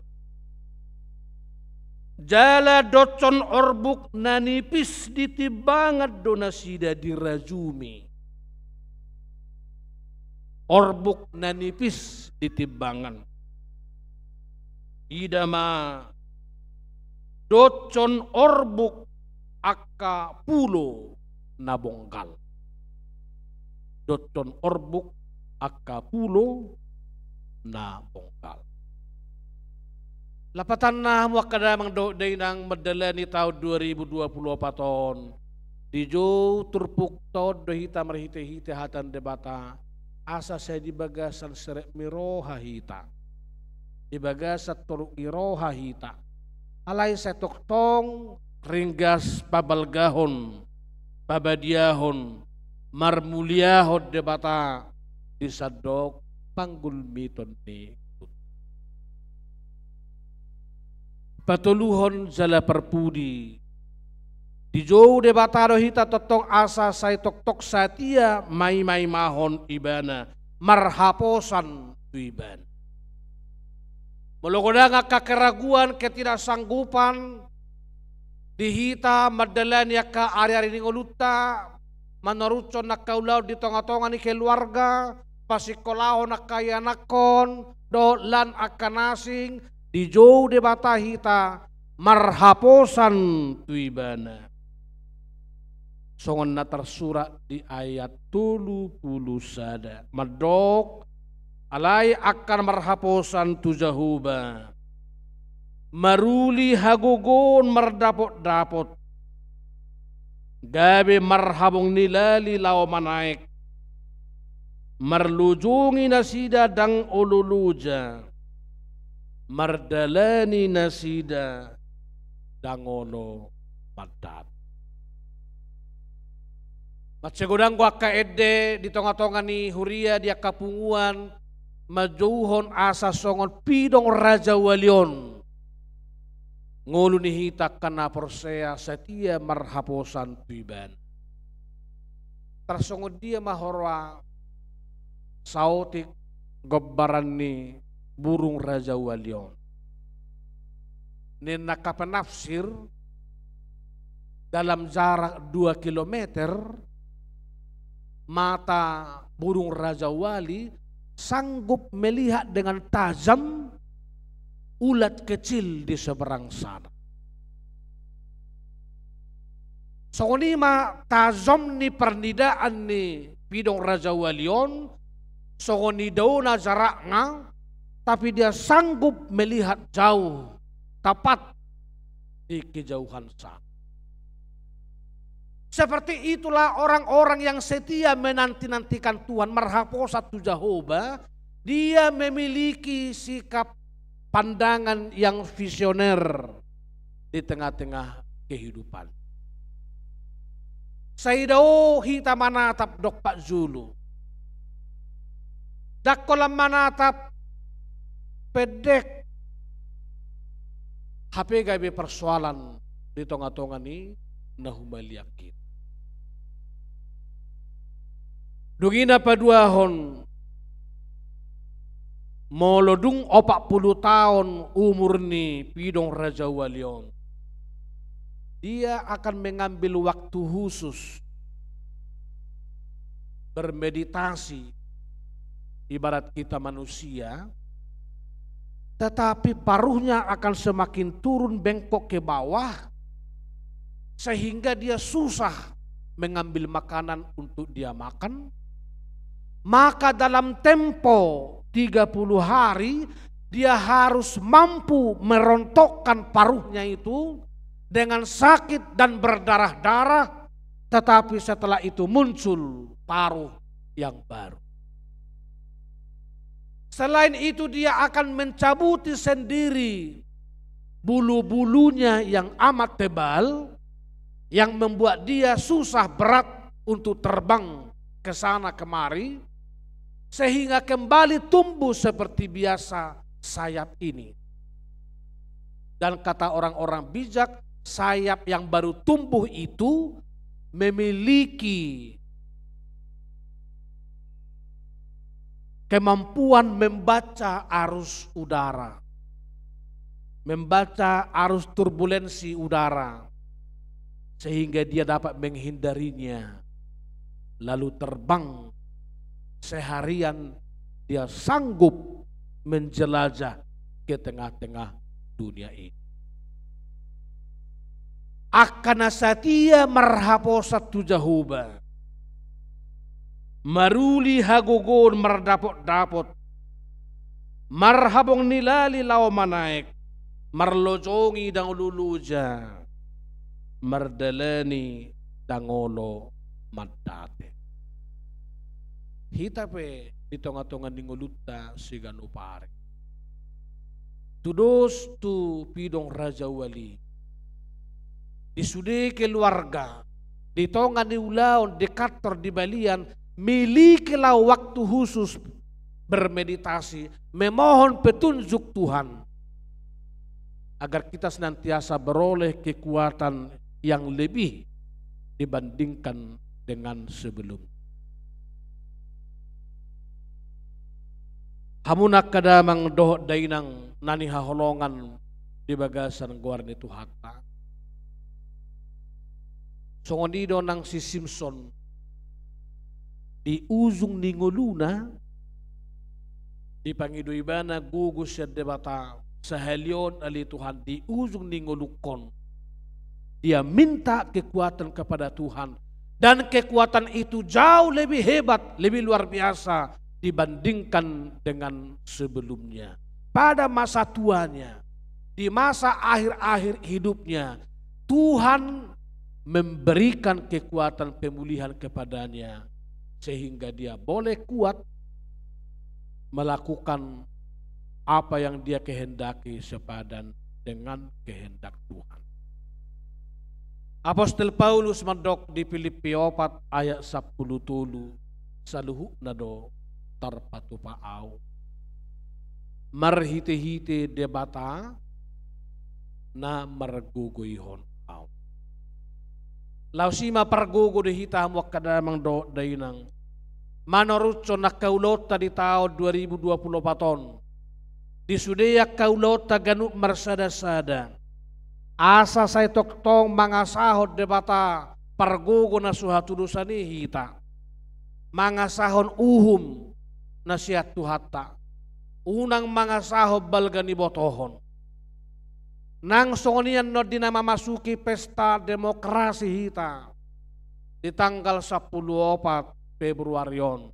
Jala doshon orbuk na nipis di timbangan do nasida dirajumi. Orbuk na nipis di timbangan. Ida ma, doshon orbuk angka pulo na bonggal. Doshon orbuk angka pulo na bonggal. Lapatanna, hamu angka damang dohot dainang, mandalani taon dua ribu dua puluh opat on, dijou turpukta on do hita marhitehite hata ni Debata, asa sai di bagasan serep ni roha hita, di bagasan toruk ni roha hita. Alai sai tongtong ringgas pabalgahon, pabadiahon, marmuliahon Debata di sandok panggulmiton ni ngolunta. Patoluhon jala parpudi, dijou Debata do hita tongtong asa sai tongtong satia maimaimahon Ibana, marhaposan tu Ibana. Molo godang angka keraguan, ketidaksanggupan di hita mandalani angka ariari ni ngolunta, manorushon angka ulaon di tongatonga ni keluarga, pasingkolahon angka ianakhon dohot lan angka na asing, dijou Debata hita marhaposan tu Ibana. Songon na tarsurat di ayat tolu pulu sada, mandok, alai angka na marhaposan tu Jahowa, maruli hagogoon mardapotdapot, gabe marhabong ni lali laho manaek, marlojongi nasida ndang olo loja, mardalani nasida ndang olo mandat. Mansai godang do angka ende di tongatonga ni huria, di angka punguan, manjouhon asa songon pidong rajawali on ngolu ni hita angka na porsea satia marhaposan tu Ibana. tarsongon dia ma huroha saotik gombaran ni burung rajawali on. Ninna angka penafsir, dalam jarak dua kilometer, mata burung rajawali sanggup melihat dengan tajam ulat kecil di seberang sana. Songon i ma tajom ni parnidaan ni pidong rajawali on, songon i daona jarakna, tapi dia sanggup melihat jauh, tepat di kejauhan sana. Seperti itulah orang-orang yang setia menanti-nantikan Tuhan, marhaposan tu Jahowa, dia memiliki sikap pandangan yang visioner di tengah-tengah kehidupan. Sai dao hita manatap, dok parjolo. Ndang holan manatap pendek. Hape gabe persoalan di tonga-tonga ni na humaliang hita. Dung i na paduahon, molo dung opat pulu taon umur ni pidong rajawali on, dia akan mengambil waktu khusus bermeditasi, ibarat kita manusia, tetapi paruhnya akan semakin turun bengkok ke bawah, sehingga dia susah mengambil makanan untuk dia makan, maka dalam tempo tiga puluh hari, dia harus mampu merontokkan paruhnya itu dengan sakit dan berdarah-darah, tetapi setelah itu muncul paruh yang baru. Selain itu, dia akan mencabuti sendiri bulu-bulunya yang amat tebal, yang membuat dia susah berat untuk terbang ke sana kemari, sehingga kembali tumbuh seperti biasa sayap ini. Dan kata orang-orang bijak, sayap yang baru tumbuh itu memiliki kemampuan membaca arus udara, membaca arus turbulensi udara, sehingga dia dapat menghindarinya, lalu terbang seharian, dia sanggup menjelajah ke tengah-tengah dunia ini. Angka na satia marhaposan tu Jahowa, maruli hagogoon mardapot-dapot, marhabong ni lali laho manaek, marlojongi dang olo loja, mardalani dang olo mandate. Hita pe di tonga-tonga ni ngolunta siganup ari, tudos tu pidong rajawali, di sude keluarga, di tonga ni ulaon, di kantor, di balian, milikilah waktu khusus bermeditasi, memohon petunjuk Tuhan, agar kita senantiasa beroleh kekuatan yang lebih dibandingkan dengan sebelum. Hamu angka damang dohot dainang na hinaholongan di bagasan goar ni Tuhanta, songon i do nang si Simson, di ujung ni ngoluna, dipangido ibana gogo sian Debata, sahali on ale Tuhan, di ujung ni ngolungkon, dia minta kekuatan kepada Tuhan, dan kekuatan itu jauh lebih hebat, lebih luar biasa dibandingkan dengan sebelumnya. Pada masa tuanya, di masa akhir-akhir hidupnya, Tuhan memberikan kekuatan pemulihan kepadanya, sehingga dia boleh kuat melakukan apa yang dia kehendaki sepadan dengan kehendak Tuhan. Apostel Paulus mandok di Pilippi opat ayat sampulu tolu, saluhutna do tarpatupa ahu marhite-hite Debata na margogoihon ahu. Laos i ma pargogo di hita hamu angka damang dohot dainang, manoruthon angka ulaonta di taon dua ribu dua pulu opat on, di sude angka ulaonta ganup marsada-sada, asa sai tongtong mangasahon Debata pargogo na so hatudosan i hita, mangasahon uhum na sian Tuhanta, unang mangasahon balga ni botohon. Nang songon i annon di na mamasuki pesta demokrasi hita di tanggal sampulu opat Februari on.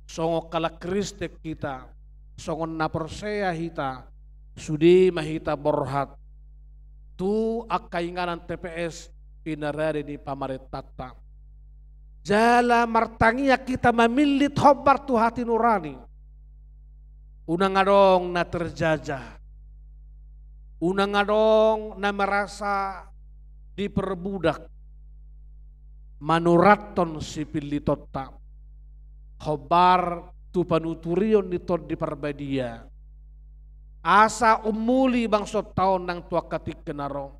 Songon halak Kristen hita, songon na porsea hita, sude ma hita borhat tu angka inganan T P S pinarade ni pamarentanta. Jala martangiang hita mamillit hombar tu hati nurani. Unang adong na terjajah. Unang adong na merasa diperbudak. Manurathon sipillitonta hombar tu panuturion ni Tondi Parbadia. Asa ummuli bangsonta on nang tu angka tingki na ro.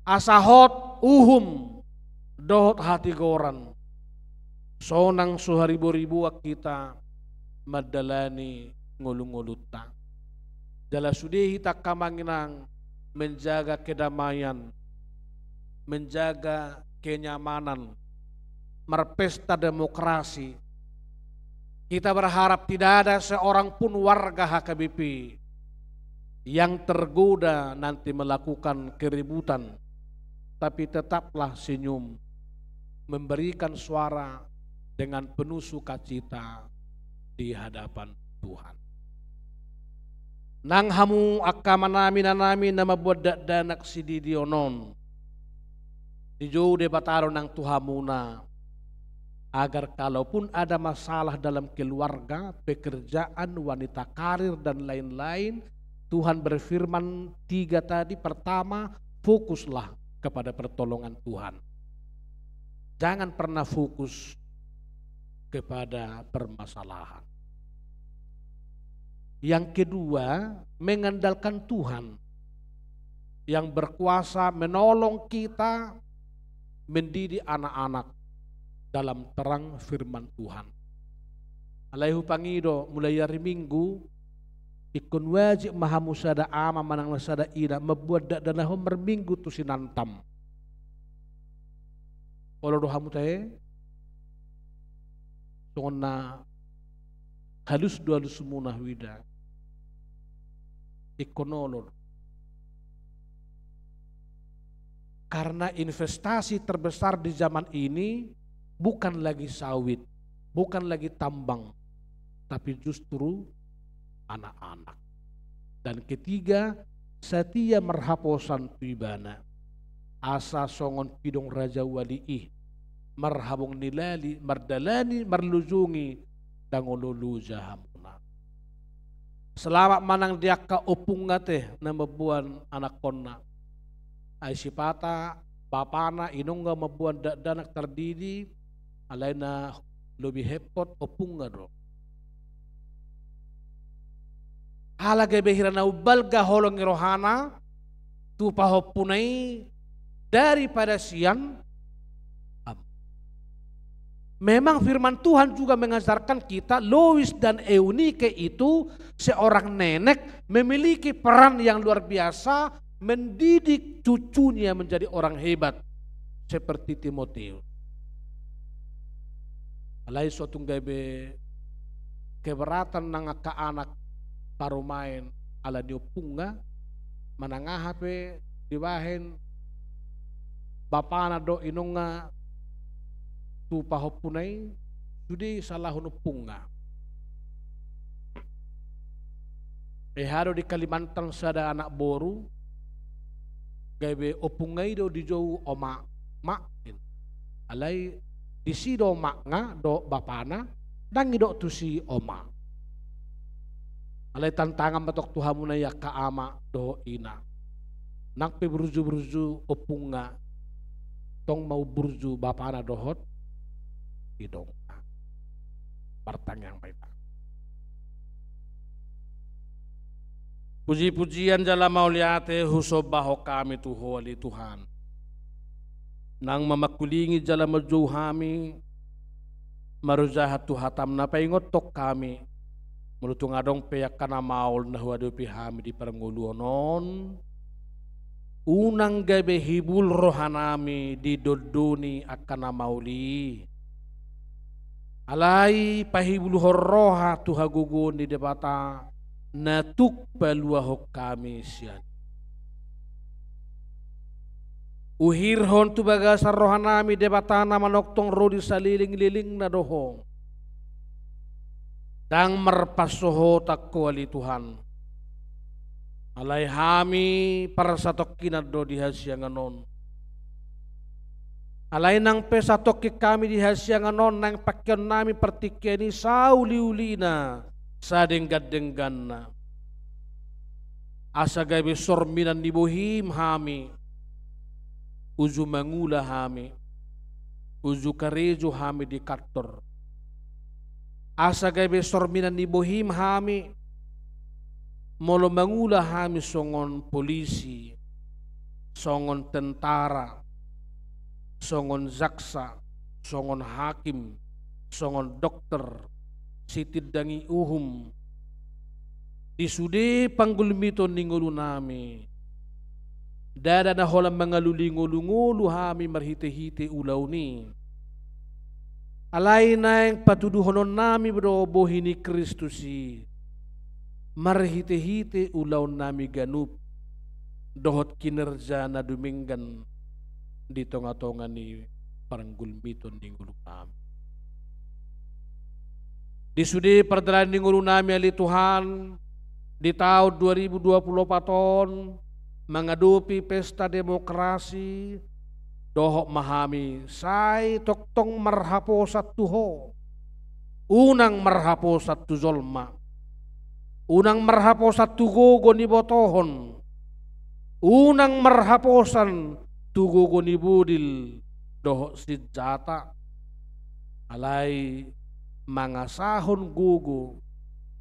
Asa hot uhum dohot hatigoran. Sonang so hariboriboan hita mandalani ngolu-ngolunta. Jala sude hita angka amang inang menjaga kedamaian, menjaga kenyamanan, marpesta demokrasi. Kita berharap tidak ada seorang pun warga H K B P yang tergoda nanti melakukan keributan, tapi tetaplah senyum, memberikan suara dengan penuh sukacita di hadapan Tuhan. Nang hamu angka amanami, inanami na mamboan dakdanak sididion on, dijou Debata do nang tu hamuna, agar kalaupun ada masalah dalam keluarga, pekerjaan, wanita karir, dan lain-lain, Tuhan berfirman tiga tadi, pertama, fokuslah kepada pertolongan Tuhan. Jangan pernah fokus kepada permasalahan. Yang kedua, mengandalkan Tuhan yang berkuasa menolong kita mendidik anak-anak dalam terang firman Tuhan. Alai hupangido, mulai ari Minggu, ingkon wajib ma hamu sada ama manang na sada ina mamboan dakdanak on marminggu tu si Nantam. Olo do hamu tahe? Songon na halus do alusmuna huida. Ingkon olo do. Karena investasi terbesar di zaman ini bukan lagi sawit, bukan lagi tambang, tapi justru anak-anak. Dan ketiga, satia marhaposan tu Ibana. Asa songon pidong raja wali i, marhabong ni lali, mardalani, marlojungi, ndang olo loja hamuna. Selamat ma nang di angka ompungna tahe na mamboan anakkonna. Ai sipata bapana, inongna mamboan dakdanak tardidi, alai na lobi hepot ompungna do. Ala gabe hira na umbalga holong ni rohana tu pahompuna i daripada sian am-. Memang firman Tuhan juga mengajarkan kita, Lois dan Eunike itu seorang nenek memiliki peran yang luar biasa mendidik cucunya menjadi orang hebat seperti Timotius. Alai so tung gabe keberatan nang angka anak parumaen ala ni ompungna, manang aha pe dibahen bapana dohot inongna tu pahompuna i, sude salahon ompungna. Eha do di Kalimantan sada anak boru, gabe ompungna i do dijou oma, mak. Alai disi do omakna dohot bapana, ndang didok tusi oma. Alai tantangan ma tong tu hamuna i angka ama dohot ina. Nang pe burju-burju ompungna, tong ma umburju bapana dohot inongna. Martangiang ma hita. Puji-pujian jala mauliate husombahon hami tu Ho ale Tuhan. nang mamangkulingi jala manjou hami, marujahan tu hatam na paingothon hami, molo tung adong pe angka na maol na huadopi hami di parngoluon on, unang gabe hibul rohanami didondoni angka na maol i. Alai pahibulhon roha tu hagogoon ni Debata, na tuk paluahon hami sian i. Uhirhon tu bagasan rohanami Debata na manongtong ro di salelenglelengna do Ho. Ndang marpansohotan Ho ale Tuhan. Alai hami parsatongkinan do di hasiangan on. Alai nang pe satongkin hami di hasiangan on, naeng pangkeonnami partingkian i sauliulina, sadenggandengganna. Asa gabe sorminan ni bohim hami, uju mangula hami, uju karejo hami di kantor. Asa gabe sorminan ni bohim hami, molo mangula hami songon polisi, songon tentara, songon jaksa, songon hakim, songon dokter, sitindangi uhum, di sude panggulmiton ni ngolunami. Ndada na holan mangalului ngolungolu hami marhitehite ulaon i. Alai naeng patuduhononnami do bohi ni Kristus i, marhitehite ulaonnami ganup, dohot kinerja na dumenggan di tongatonga ni pargulmiton ni ngolunami. Di sude pardalanan ni ngolunami ale Tuhan, di taon dua ribu dua pulu opat on, mangadopi pesta demokrasi, dohot ma hami sai tongtong marhaposan tu Ho. Unang marhaposan tu jolma. Unang marhaposan tu gogo ni botohon. Unang marhaposan tu gogo ni bodil dohot sinjata. Alai mangasahon gogo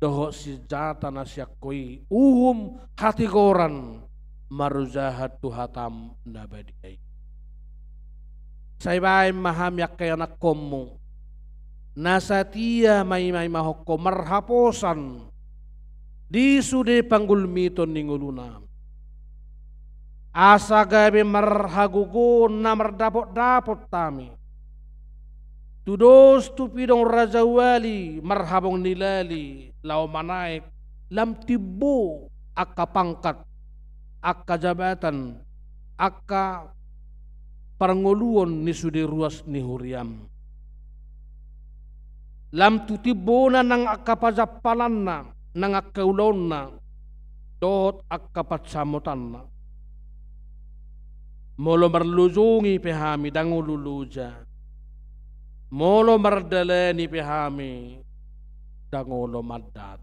dohot sinjata na sian Ho i, uhum, hatigoran, marujahan tu hatam na badia i. Sai baen ma hami angka ianakhonmu, na satia maimaimahon Ho marhaposan di sude panggulmiton ni ngolunami. Asa gabe marhagogoon na mardapotdapot hami. Tudos tu pidong rajawali marhabong ni lali laho manaek, lam timbo angka pangkat, angka jabatan, angka parngoluon ni sude ruas ni huriam. Lam tu timbona nang angka pajampalanna, nang angka ulaonna, dohot angka pansamotanna. Molo marlojongi pe hami, ndang olo loja. Molo mardalani pe hami, ndang olo mandat.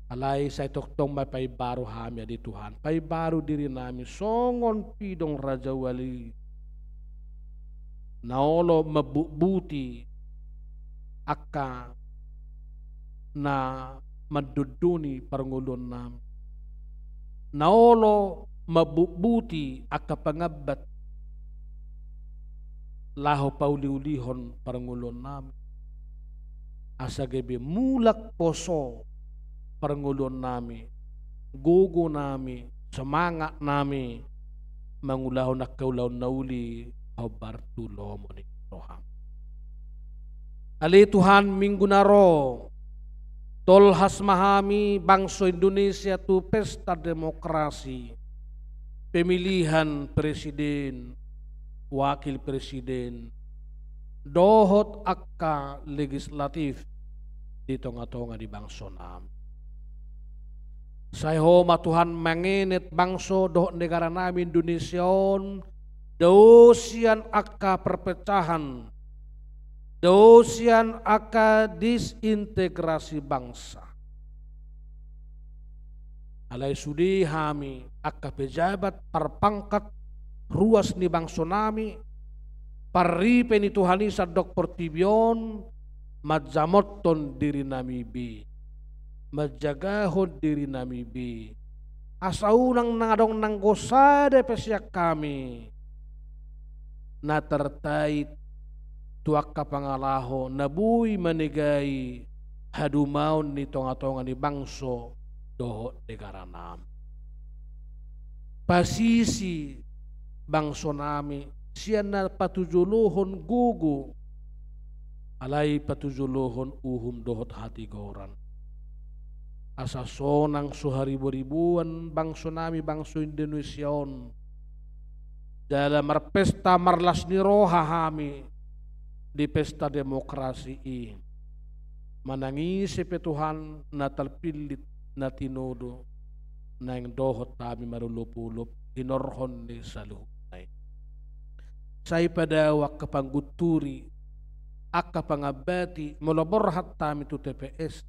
Alai sai tongtong ma paimbaru hami ale Tuhan, paimbaru dirinami songon pidong rajawali na olo mambutbuti angka na mandondoni parngoluonnami, na olo mambutbuti angka pangambat laho pauliulihon parngoluonnami, asa gabe mulak poso parngoluonnami, gogonami, semangatnami mangulahon angka ulaon na uli hombar tu lomo ni roham. Ale Tuhan, minggu na ro, tolhas ma hami bangso Indonesia tu pesta demokrasi, pemilihan presiden, wakil presiden, dohot angka legislatif di tongatonga ni bangsonami. Sai Ho ma Tuhan mangenet bangso dohot negaranami Indonesia on, dao sian angka perpecahan, dao sian angka disintegrasi bangsa. Alai sude hami angka pejabat parpangkat ruas ni bangsonami, parripe ni Tuhan i sandok portibi on, manjamothon dirinami be, manjagahon dirinami be, asa unang na adong nanggo sada pe sian hami na terkait tu angka pangalaho na boi manegai hadumaon ni tonga-tonga ni bangso dohot negaranami. Pasisi bangsonami sian na patujolohon gogo, alai patujolohon uhum dohot hatigoran. Asa sonang so haribo-riboan bangsonami bangso Indonesia on, jala marpesta marlas ni roha hami di pesta demokrasi i. Manang ise pe Tuhan na tarpillit, na tinodo, naeng dohot hami marolop-olop hinorhon ni saluhutna i. Sai padao angka panggunturi, angka pangambati, molo borhat hami tu T P S,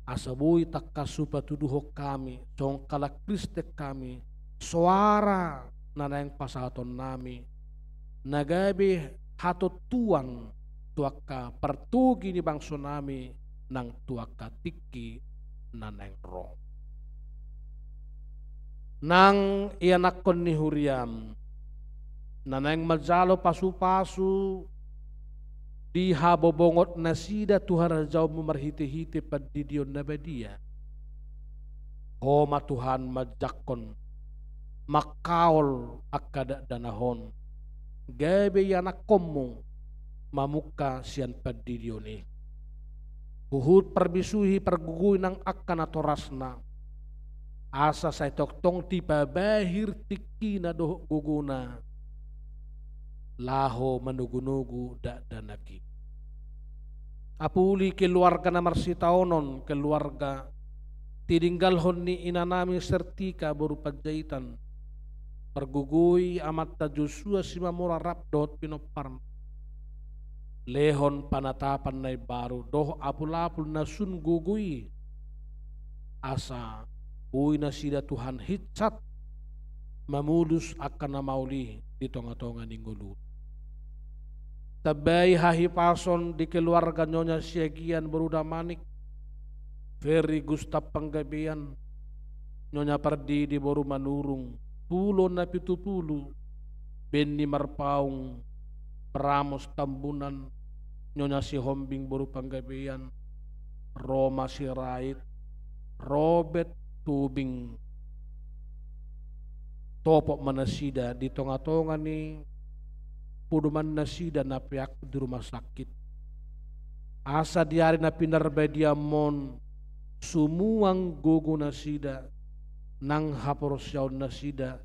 asa boi tangkas hupatuduhon hami songon halak Kristen hami soara na naeng pasahatonnami, na gabe hatontuan tu angka partogi ni bangsonami nang tu angka tingki na naeng ro. Nang ianakhon ni huriam na naeng manjalo pasu-pasu di habobongot nasida tu harajaonmu marhite-hite pandidion na badia. Ho ma Tuhan manjangkon, mangkaol angka dakdanak on, gabe ianakhonmu mamungka sian pandidion i. Huhut parbisuhi pargogoi nang angka natorasna, asa sai tongtong dipabahir tingkina dohot gogona laho manogu-nogu dakdanak i. Apuli keluarga na marsitaonon, keluarga tininggalhon ni inanami Sertika boru Panjaitan, pargogoi amanta Joshua Simamora rap dohot pinomparna. Lehon panatapan na imbaru dohot apul-apul na sun gogo i, asa boi nasida Tuhan hinsat mamolus angka na maol i di tonga-tonga ni ngoluna. Tambai hahipason di keluarga Nyonya Siagian boru Damanik, Ferry Gustaf Panggabean, Nyonya Pardidi boru Manurung, Pulo Napitupulu, Benny Marpaung, Pramos Tambunan, Nyonya Sihombing boru Panggabean, Roma Sirait, Robert Tubing. Topot ma nasida di tonga-tonga ni podoman nasida na peak di rumah sakit. Asa di ari na pinarbadianmon sumuang gogo nasida, nang haporseaon nasida,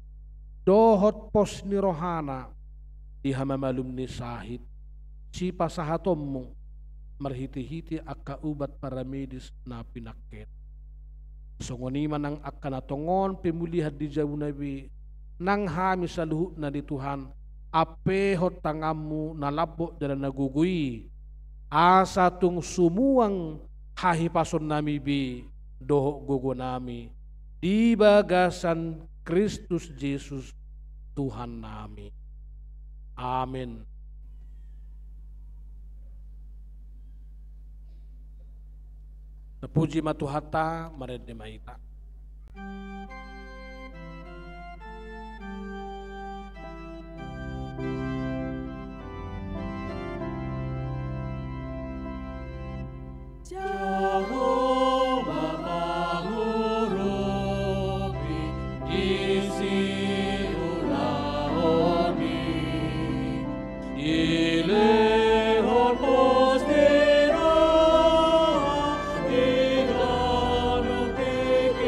dohot pos ni rohana di hamamalum ni sahit sipasahatonmu marhite-hite angka ubat paramedis na pinangketan. Songon i ma nang angka na tongon pemulihan di jabuna be, nang hami saluhutna di Tuhan, ampehon tanganmu na lambok jala na gogo i, asa tung sumuang hahipasonnami be dohot gogonami di bagasan Kristus Jesus Tuhannami. Amen. Terpuji ma Tuhanta, marende ma hita. Jahowa pangurupi di siulaonmi, dilehon pos ni roha di ganup tingki.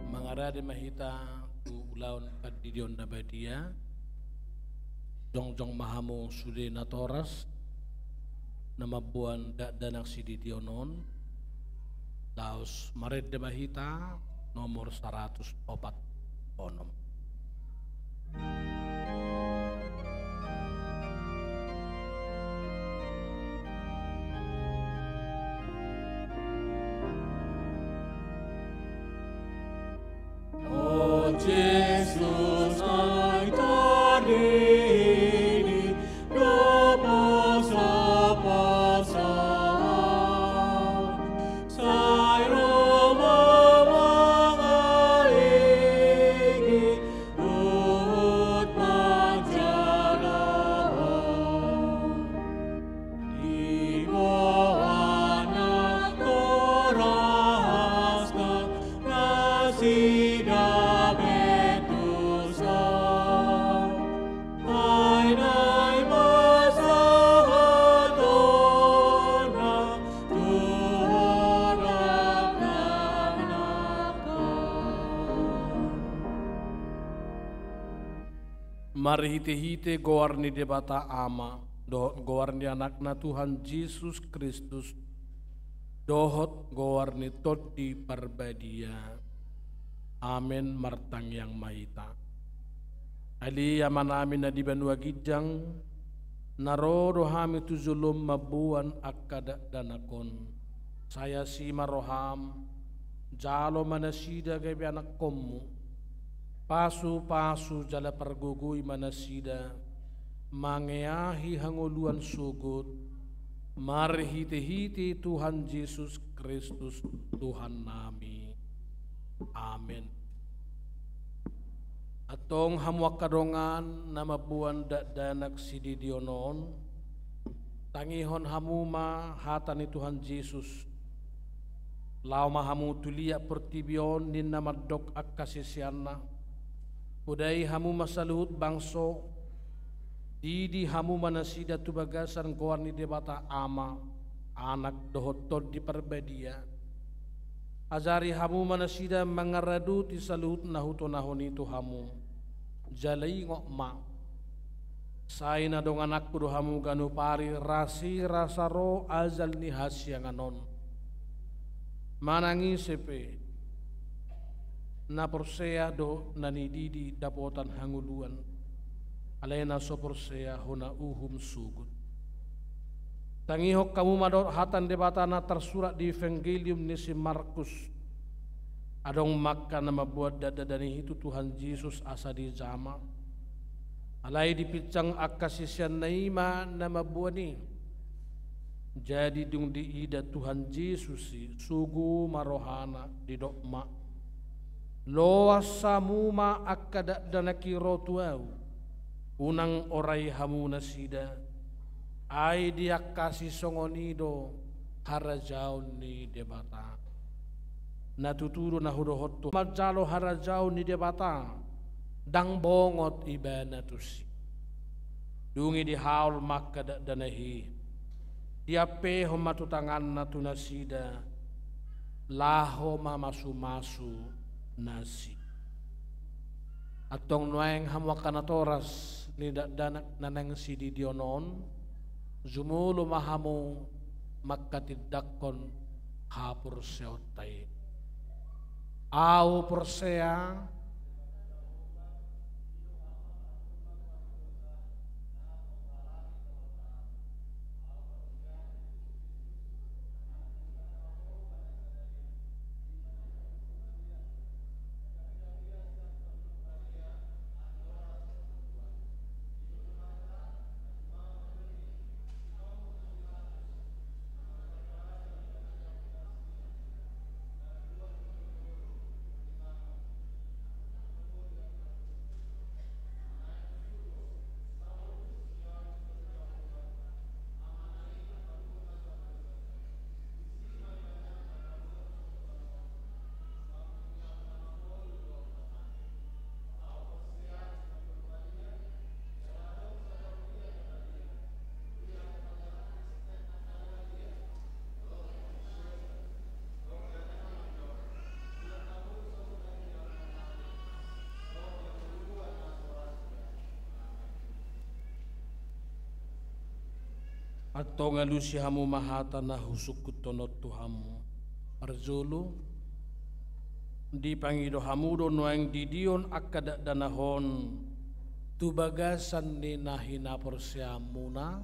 Mangarade ma hita tu ulaon pandidion na badia. Jongjong ma hamu sude natoras na mamboan dakdanak sididion on. Laos marende ma hita nomor saratus opat onom. O Jesus, aitari ni do poso-poso, sai ro ma mangaligi huhut manjalo. Diboan natoras na nasida betusa, ai naeng pasahatonna tu ho dakdanak. Marhite-hite goar ni Debata Ama, dohot goar ni Anakna Tuhan Jesus Kristus, dohot goar ni Tondi Parbadia. Amen. Martangiang ma hita. Ale Amanami na di banua ginjang, na ro do hami tu jolom mamboan angka dakdanak on. Sai asi ma roham, jalo ma nasida gabe anakkonmu. Pasu-pasu jala pargogoi ma nasida, mangeahi hangoluan sogot, marhite-hite Tuhan Jesus Kristus Tuhannami. Amen. Antong hamu angka dongan na mamboan dakdanak sididion on, tangihon hamu ma hata ni Tuhan Jesus. Laho ma hamu tu liat portibi on, ninna mandok angka siseanna. Podai hamu ma saluhut bangso, didi hamu ma nasida tu bagasan goar ni Debata Ama, Anak dohot Tondi Parbadia. Ajari hamu ma nasida mangaradoti saluhut na hutonahon i tu hamu. Jala ingot ma, sai na dongananku do hamu ganup ari, rasirasa ro ajal ni hasiangan on. Manang ise pe na porsea dohot na nididi dapotan hangoluan, alai na so porsea hona uhum sogot. Tangihon hamu ma dohot hata ni Debata na tarsurat di Evangelium ni si Markus. Adong ma angka na mamboan dakdanak i tu Tuhan Jesus asa dijama. Alai dipinsang angka siseanna i ma na mamboan i. Jadi dung diida Tuhan Jesus i, sogo ma rohana, didok ma: Loas hamu ma angka dakdanak i ro tu ahu, unang orai hamu nasida, ai diangkasi songon i do harajaon ni Debata. Na tutu do na hudohon tu hamu, manjalo harajaon ni Debata, ndang bongot ibana tusi. Dung i dihaol ma angka dakdanak i, diampehon ma tu tanganna tu nasida, laho mamasu-masu nasida. Antong nuaeng hamu angka natoras ni dakdanak na naeng sididion on, jumolo ma hamu manghatindanghon haporseaonta i. Ahu porsea Antong alusi hamu ma hata na husungkunhon on tu hamu. Parjolo, dipangido hamu do nuaeng didion angka dakdanak on tu bagasan ni na hinaporseaonmuna?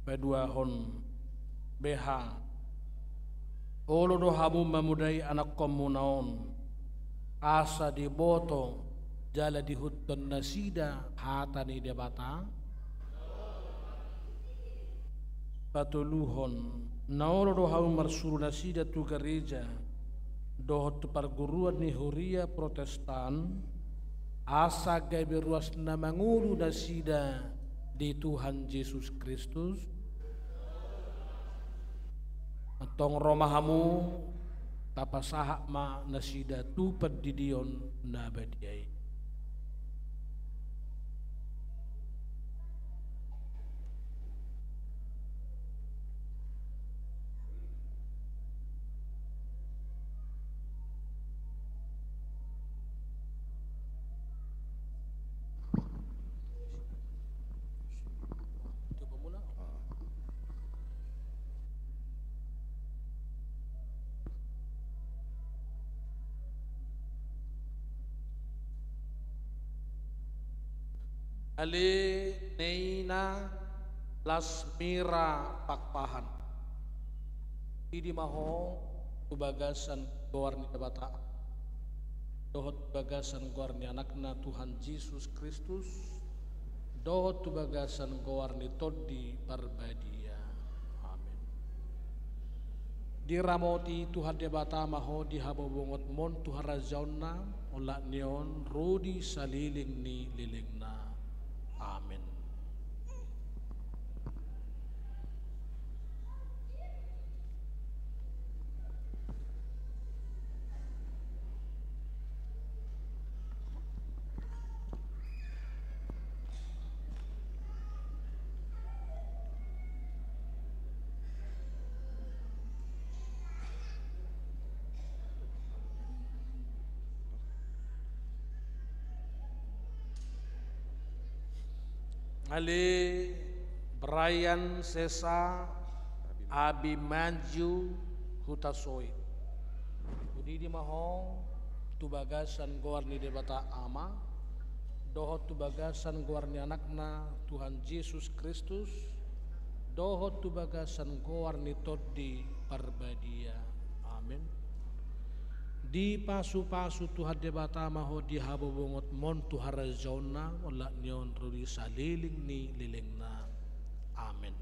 Paduahon, beha olo do hamu mamodai anakkonmuna on, asa diboto jala diihuthon nasida hata ni Debata? Patoluhon, na olo do hamu marsuru nasida tu gareja dohot tu parguruan ni huria Protestan, asa gabe ruas na mangolu nasida di Tuhan Jesus Kristus? Antong ro ma hamu, tapasahat ma nasida tu pandidion na badia i. Ale Neina Lasmira Pakpahan, didi ma ho tu bagasan goar ni Debata. dohot tu bagasan goar ni Anakna Tuhan Jesus Kristus, dohot tu bagasan goar ni Tondi Parbadia. Amen. Diramoti Tuhan Debata ma ho di habobongot mon tu harajaonna, olat ni on ro di saleleng ni lelengna. Amen. Ale Brian Sesa Abimanyu Hutasoit. Hudidi ma ho tu bagasan goar ni Debata Ama, dohot tu bagasan goar ni Anakna Tuhan Jesus Kristus, dohot tu bagasan goar ni Tondi Parbadia. Amen. Dipasupasu Tuhan Debata ma ho di habobongot mon tu harajaonna, olat ni on ro di saleleng ni lelengna. Amen.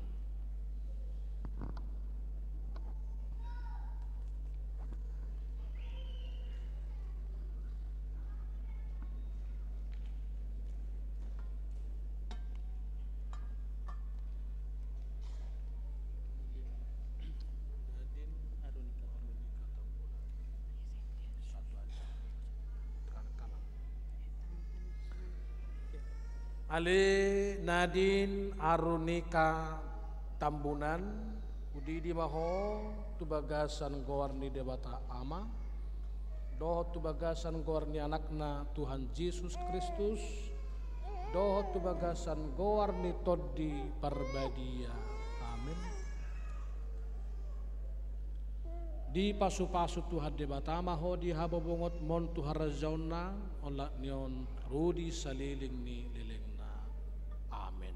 Ale Nadine Arunika Tambunan, hudidi ma ho tu bagasan goar ni Debata Ama, dohot tu bagasan goar ni Anakna Tuhan Jesus Kristus, dohot tu bagasan goar ni Tondi Parbadia. Amen. Dipasupasu Tuhan Debata ma ho di habobongot mon tu harajaonna, olat ni on ro di saleleng ni lelengna. Amen.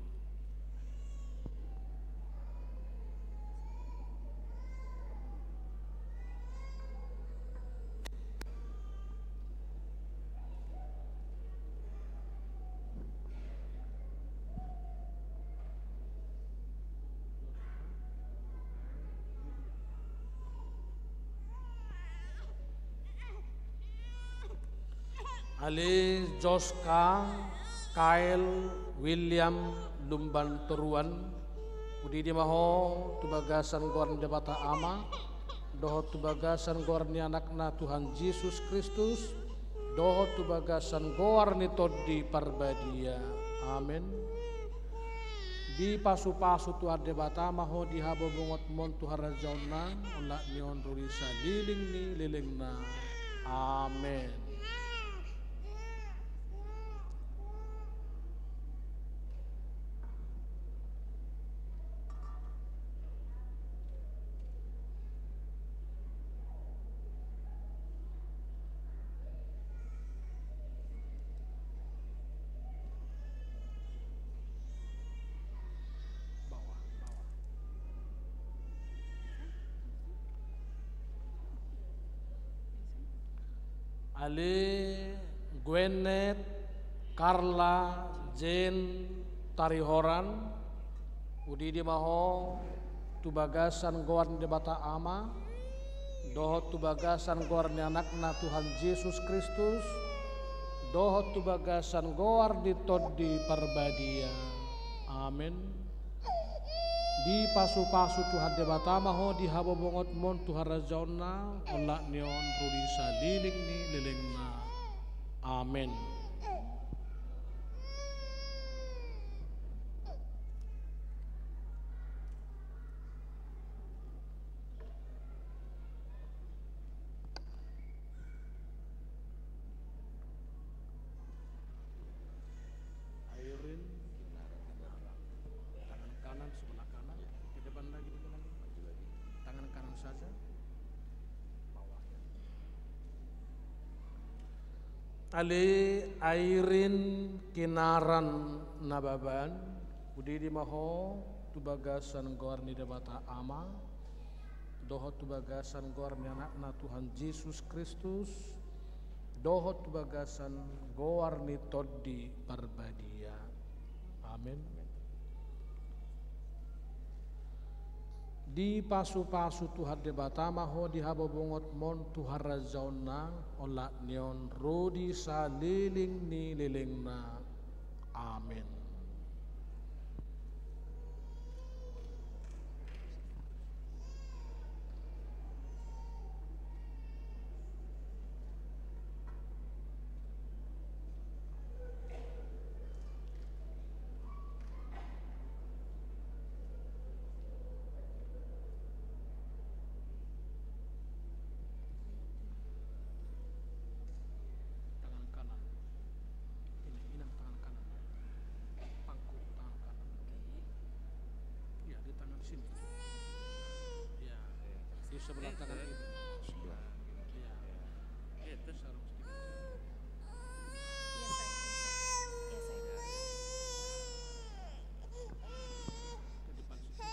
Ale Joska Kael William Lumban Toruan, hudidi ma ho tu bagasan goar ni Debata Ama, dohot tu bagasan goar ni Anakna Tuhan Jesus Kristus, dohot tu bagasan goar ni Tondi Parbadia. Amen. Dipasupasu Tuhan Debata ma ho di habobongot mon tu harajaonna, olat ni on ro di saleleng ni lelengna. Amen. Ale Gweneth Carla Jane Tarihoran, hudidi ma ho tu bagasan goar ni Debata Ama, dohot tu bagasan goar ni Anakna Tuhan Jesus Kristus, dohot tu bagasan goar ni Tondi Parbadia. Amen. Dipasupasu Tuhan Debata ma ho di habobongot mon tu harajaonna, olat ni on ro di saleleng ni lelengna. Amen. Airin, tangan kanan sebelah kanan, ke depan lagi, ke depan lagi. Tangan kanan saja. Bawah, ya. Ale Airin Kinaran Nababan, hudidi ma ho tu bagasan goar ni Debata Ama, dohot tu bagasan goar ni Anakna Tuhan Jesus Kristus, dohot tu bagasan goar ni Tondi Parbadia. Amen. Dipasupasu Tuhan Debata ma ho di habobongot mon tu harajaonna, olat ni on ro di saleleng ni lelengna. Amen. Tangan kanan. Ini, ini tangan kanan. Pangku tangan kanan. Iya, di tangan sini. Iya. Di sebelah tangan ini. Sebelah. Iya. Iya, terus sarung sedikit. Iya, sayang. Iya, sayang. Iya, sayang. Ke depan sedikit.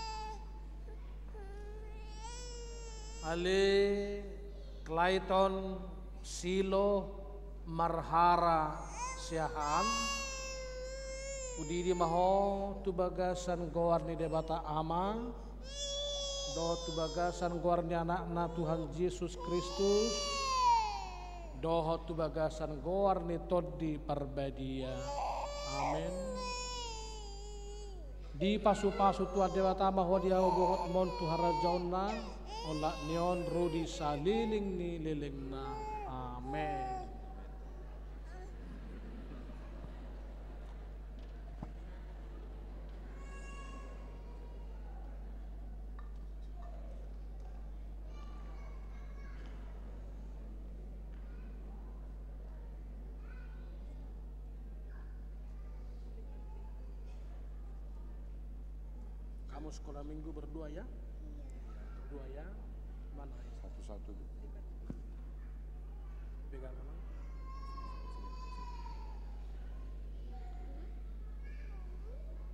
Ale Clayton Silo Marhara Siahaan, hudidi ma ho tu bagasan goar ni Debata Ama, dohot tu bagasan goar ni Anakna Tuhan Jesus Kristus, dohot tu bagasan goar ni Tondi Parbadia. Amen. Dipasupasu Tuhan Debata ma ho di habobongot mon tu harajaonna, olat ni on ro di saleleng ni lelengna. Amen. Kamu sekolah minggu berdua ya? Berdua ya? Mana? Satu-satu. Pegang mana?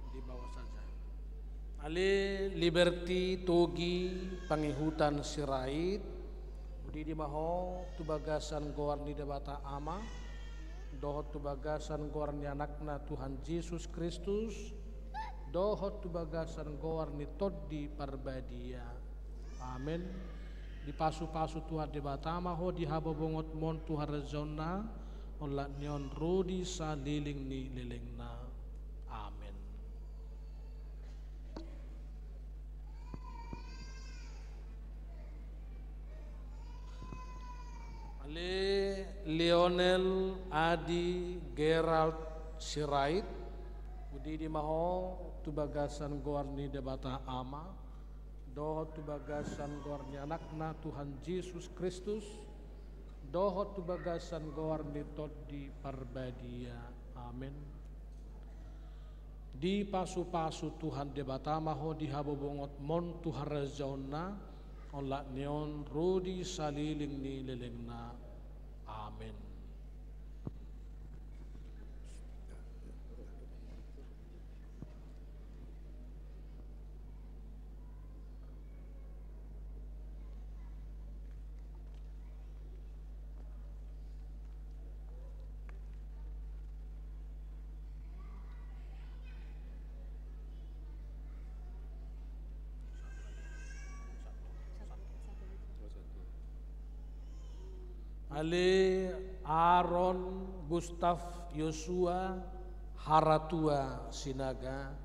Di bawah saja. Ale Liberty Togi Pangihutan Sirait, hudidi ma ho tu bagasan goar ni Debata Ama, dohot tu bagasan goar ni Anakna Tuhan Jesus Kristus, dohot tu bagasan goar ni Tondi Parbadia. Amen. Dipasupasu Tuhan Debata ma ho di habobongot mon tu harajaonna, olat ni on ro di saleleng ni lelengna. Amen. Ale Lionel Adi Gerald Sirait, hudidi ma ho tu bagasan goar ni Debata Ama, dohot tu bagasan goar ni Anakna Tuhan Jesus Kristus, dohot tu bagasan goar ni Tondi Parbadia. Amen. Dipasupasu Tuhan Debata ma ho di habobongot mon tu harajaonna, olat ni on ro di saleleng ni lelengna. Amen. Ale Aaron Gustaf Yosua Haratua Sinaga,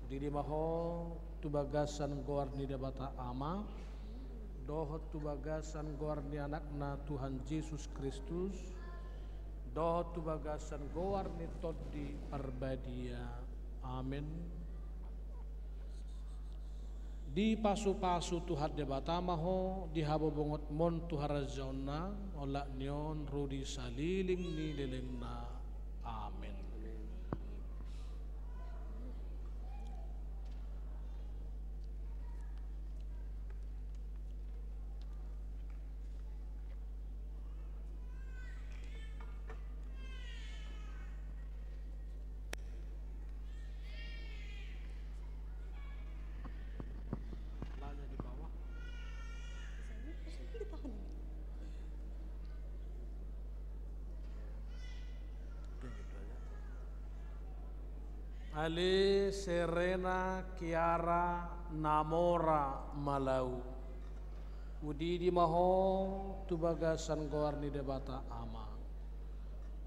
hudidi ma ho tu bagasan goar ni Debata Ama, dohot tu bagasan goar ni Anakna Tuhan Jesus Kristus, dohot tu bagasan goar ni Tondi Parbadia. Amen. Dipasupasu Tuhan Debata ma ho di habobongot mon tu harajaonna, olat ni on ro di saleleng ni lelengna. Amen. Celana di bawah. Bisa ini, bisa ini ditahan. Ale Serena Kiara Namora Malau. Hudidi ma ho tu bagasan goar ni Debata Ama,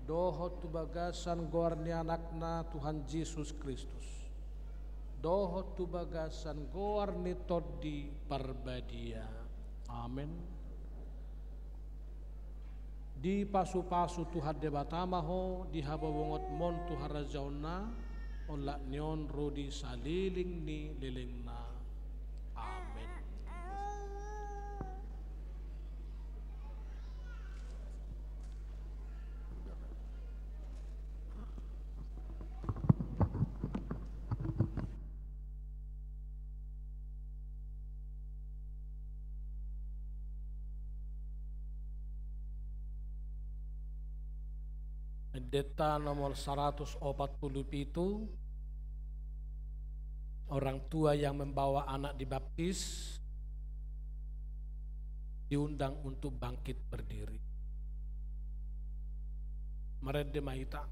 dohot tu bagasan goar ni Anakna Tuhan Jesus Kristus, dohot tu bagasan goar ni Tondi Parbadia. Amen. Dipasupasu Tuhan Debata ma ho di habobongot mon tu harajaonna, olat ni on ro di saliling ni lelengna. Amen. Endenta nomor saratus opat pulu pitu, orang tua yang membawa anak dibaptis diundang untuk bangkit berdiri. Marende ma hita.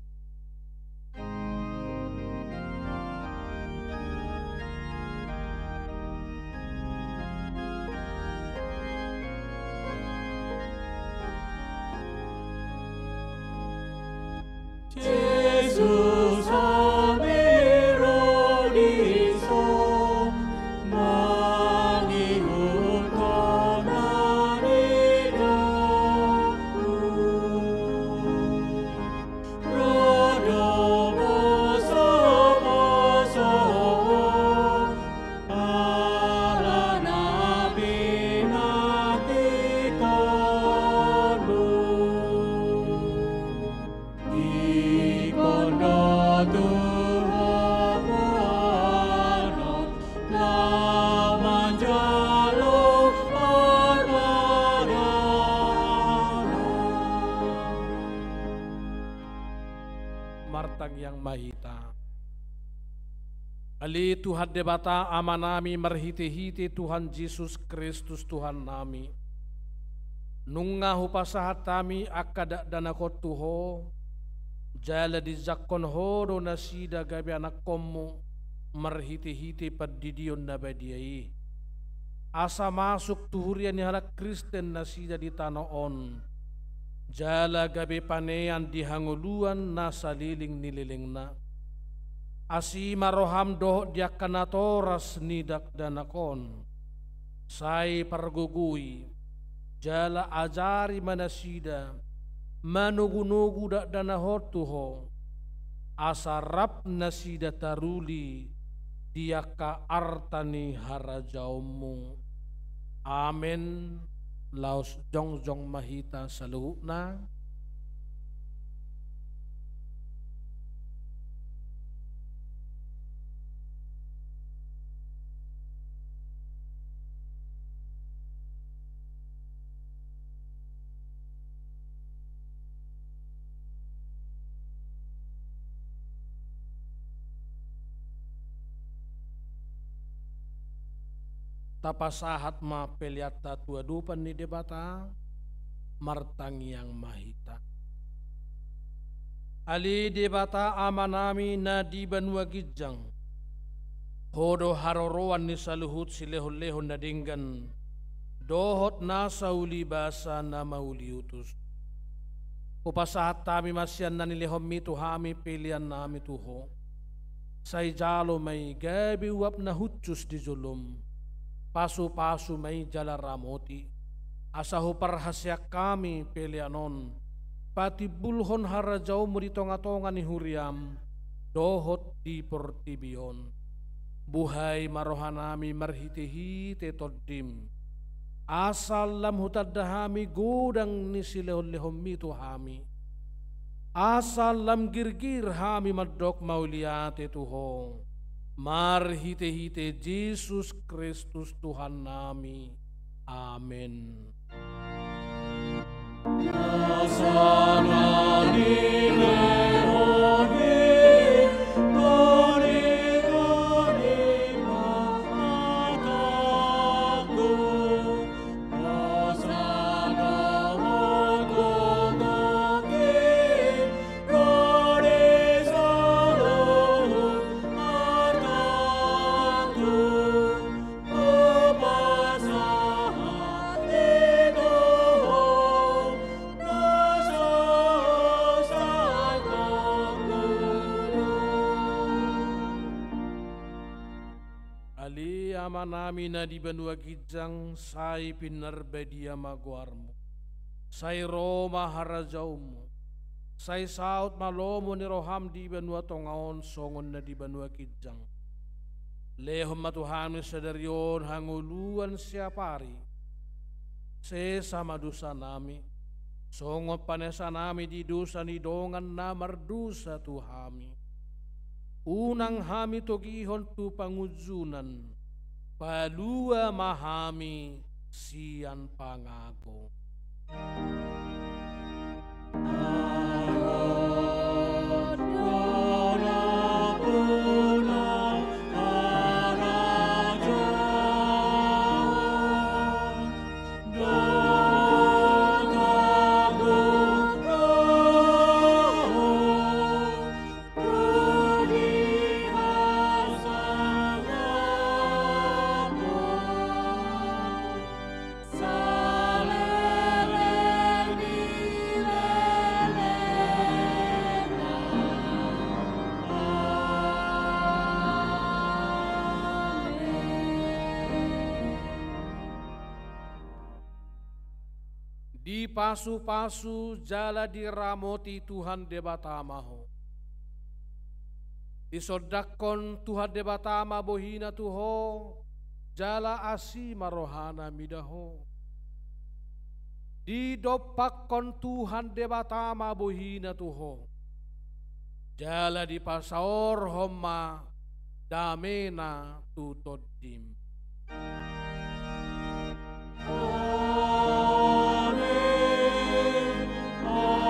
Jesus, ami ro dison, mangihuthon na nidahu. Ro do bosobosonmu, ala na pinantikhonmu. Ingkon do Tuhan, na manjalo parpadanan. Martangiang ma hita. Ale Tuhan Debata Amanami, marhitehite Tuhan Jesus Kristus Tuhannami, nunga hupasahat hami angka dakdanak on tu Ho, jala dijangkon Ho do nasida gabe anakkonmu marhitehite pandidion na badia i, asa masuk tu huria ni halak Kristen nasida di tano on, jala gabe panean di hangoluan na saliling ni lelengna. Asi ma roham dohot di angka natoras ni dakdanak on. Sai pargogoi, jala ajari ma nasida manogunogu dakdanak on tu Ho, asa rap nasida taruli di angka arta ni harajaonmu. Amen. Laos jongjong ma hita saluhutna. Tapasahat ma peleanta tu adopan ni Debata, martangiang ma hita. Ale Debata Amanami na di banua ginjang, Ho do haroroan ni saluhut silehonlehon na denggan, dohot nasa ulibasa na mauliutus. Hupasahat hami ma sian na nilehonmi tu hami peleannami tu Ho. Sai jalo ma i gabe uap na hushus di jolom. Pasupasu ma i jala ramoti, asa huparhaseang hami pelean on, patimbulhon harajaonmu di tongatonga ni huriam, dohot di portibi on. Buhai ma rohanami marhitehite Tondim, asa lam hutanda hami godang ni silehonlehonmi tu hami, asa lam girgir hami mandok mauliate tu Ho, marhitehite Jesus Kristus Tuhannami. Amen. Amanami na di banua ginjang, sai pinarbadia ma goarmu. Sai ro ma harajaonmu. Sai saut ma lomo ni roham di banua tonga on songon na di banua ginjang. Lehon ma tu hami sadari on hangoluan siapari. Sesa ma dosanami, songon panesanami di dosa ni dongan na mardosa tu hami. Unang hami togihon tu pangunjunan, palua ma hami sian pangago. Dipasupasu jala diramoti Tuhan Debata ma ho. Disondangkon Tuhan Debata ma bohina tu ho, jala asi ma rohana mida ho. Didompakkon Tuhan Debata ma bohina tu ho, jala dipasaorhon ma damena tu tondim. Amen. Amen. Amen.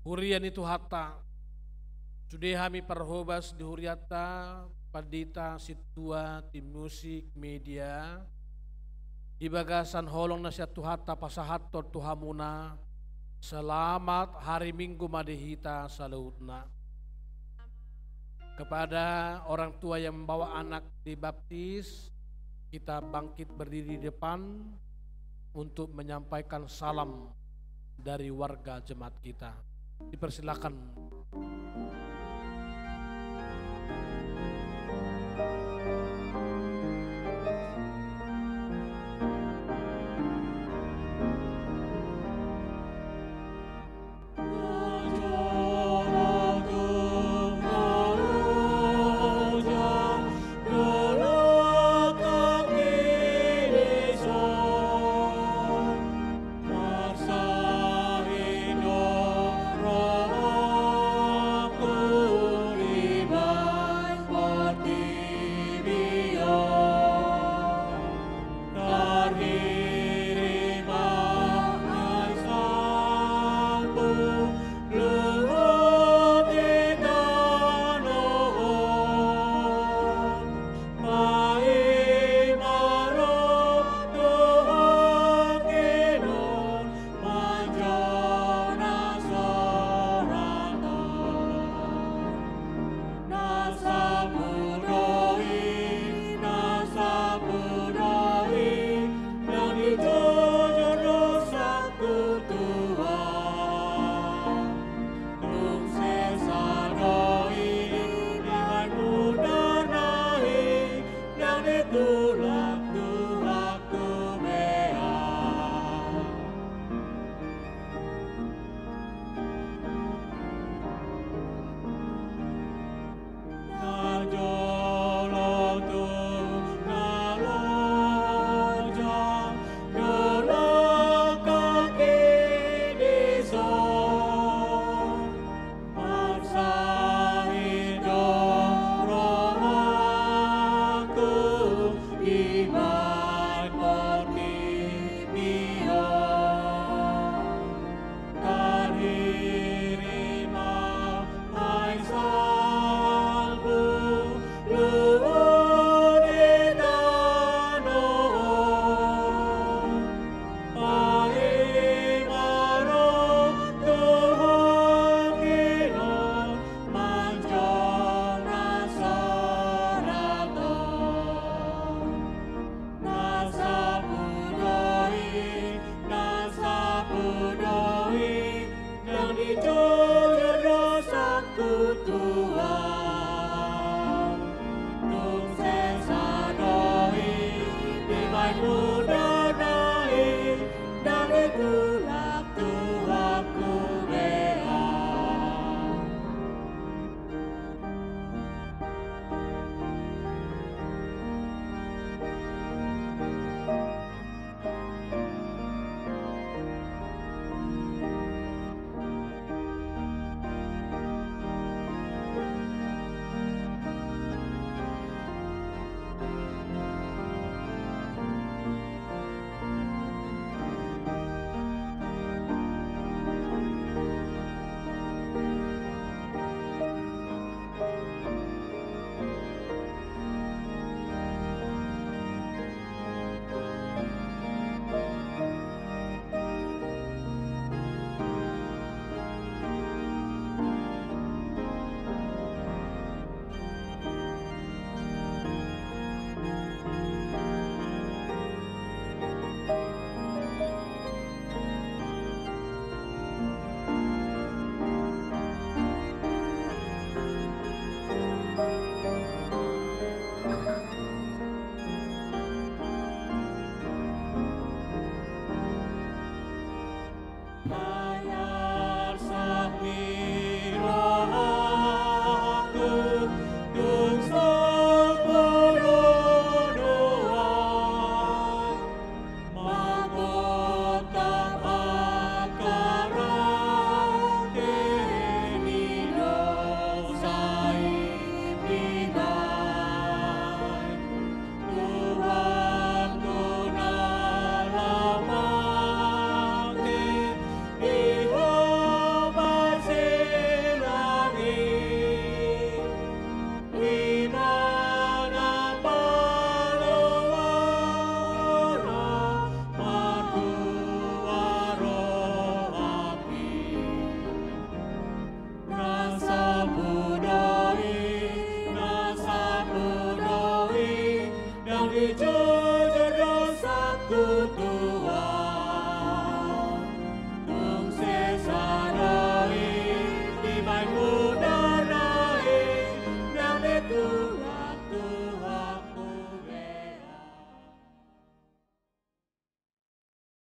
Huria ni Tuhanta, sude hami parhobas di hurianta, pandita, sintua, tim musik, media, di bagasan holong na sian Tuhanta pasahathon tu hamuna, selamat hari Minggu ma di hita saluhutna. Kepada orang tua yang membawa anak dibaptis, kita bangkit berdiri di depan untuk menyampaikan salam dari warga jemaat kita. Dipersilakan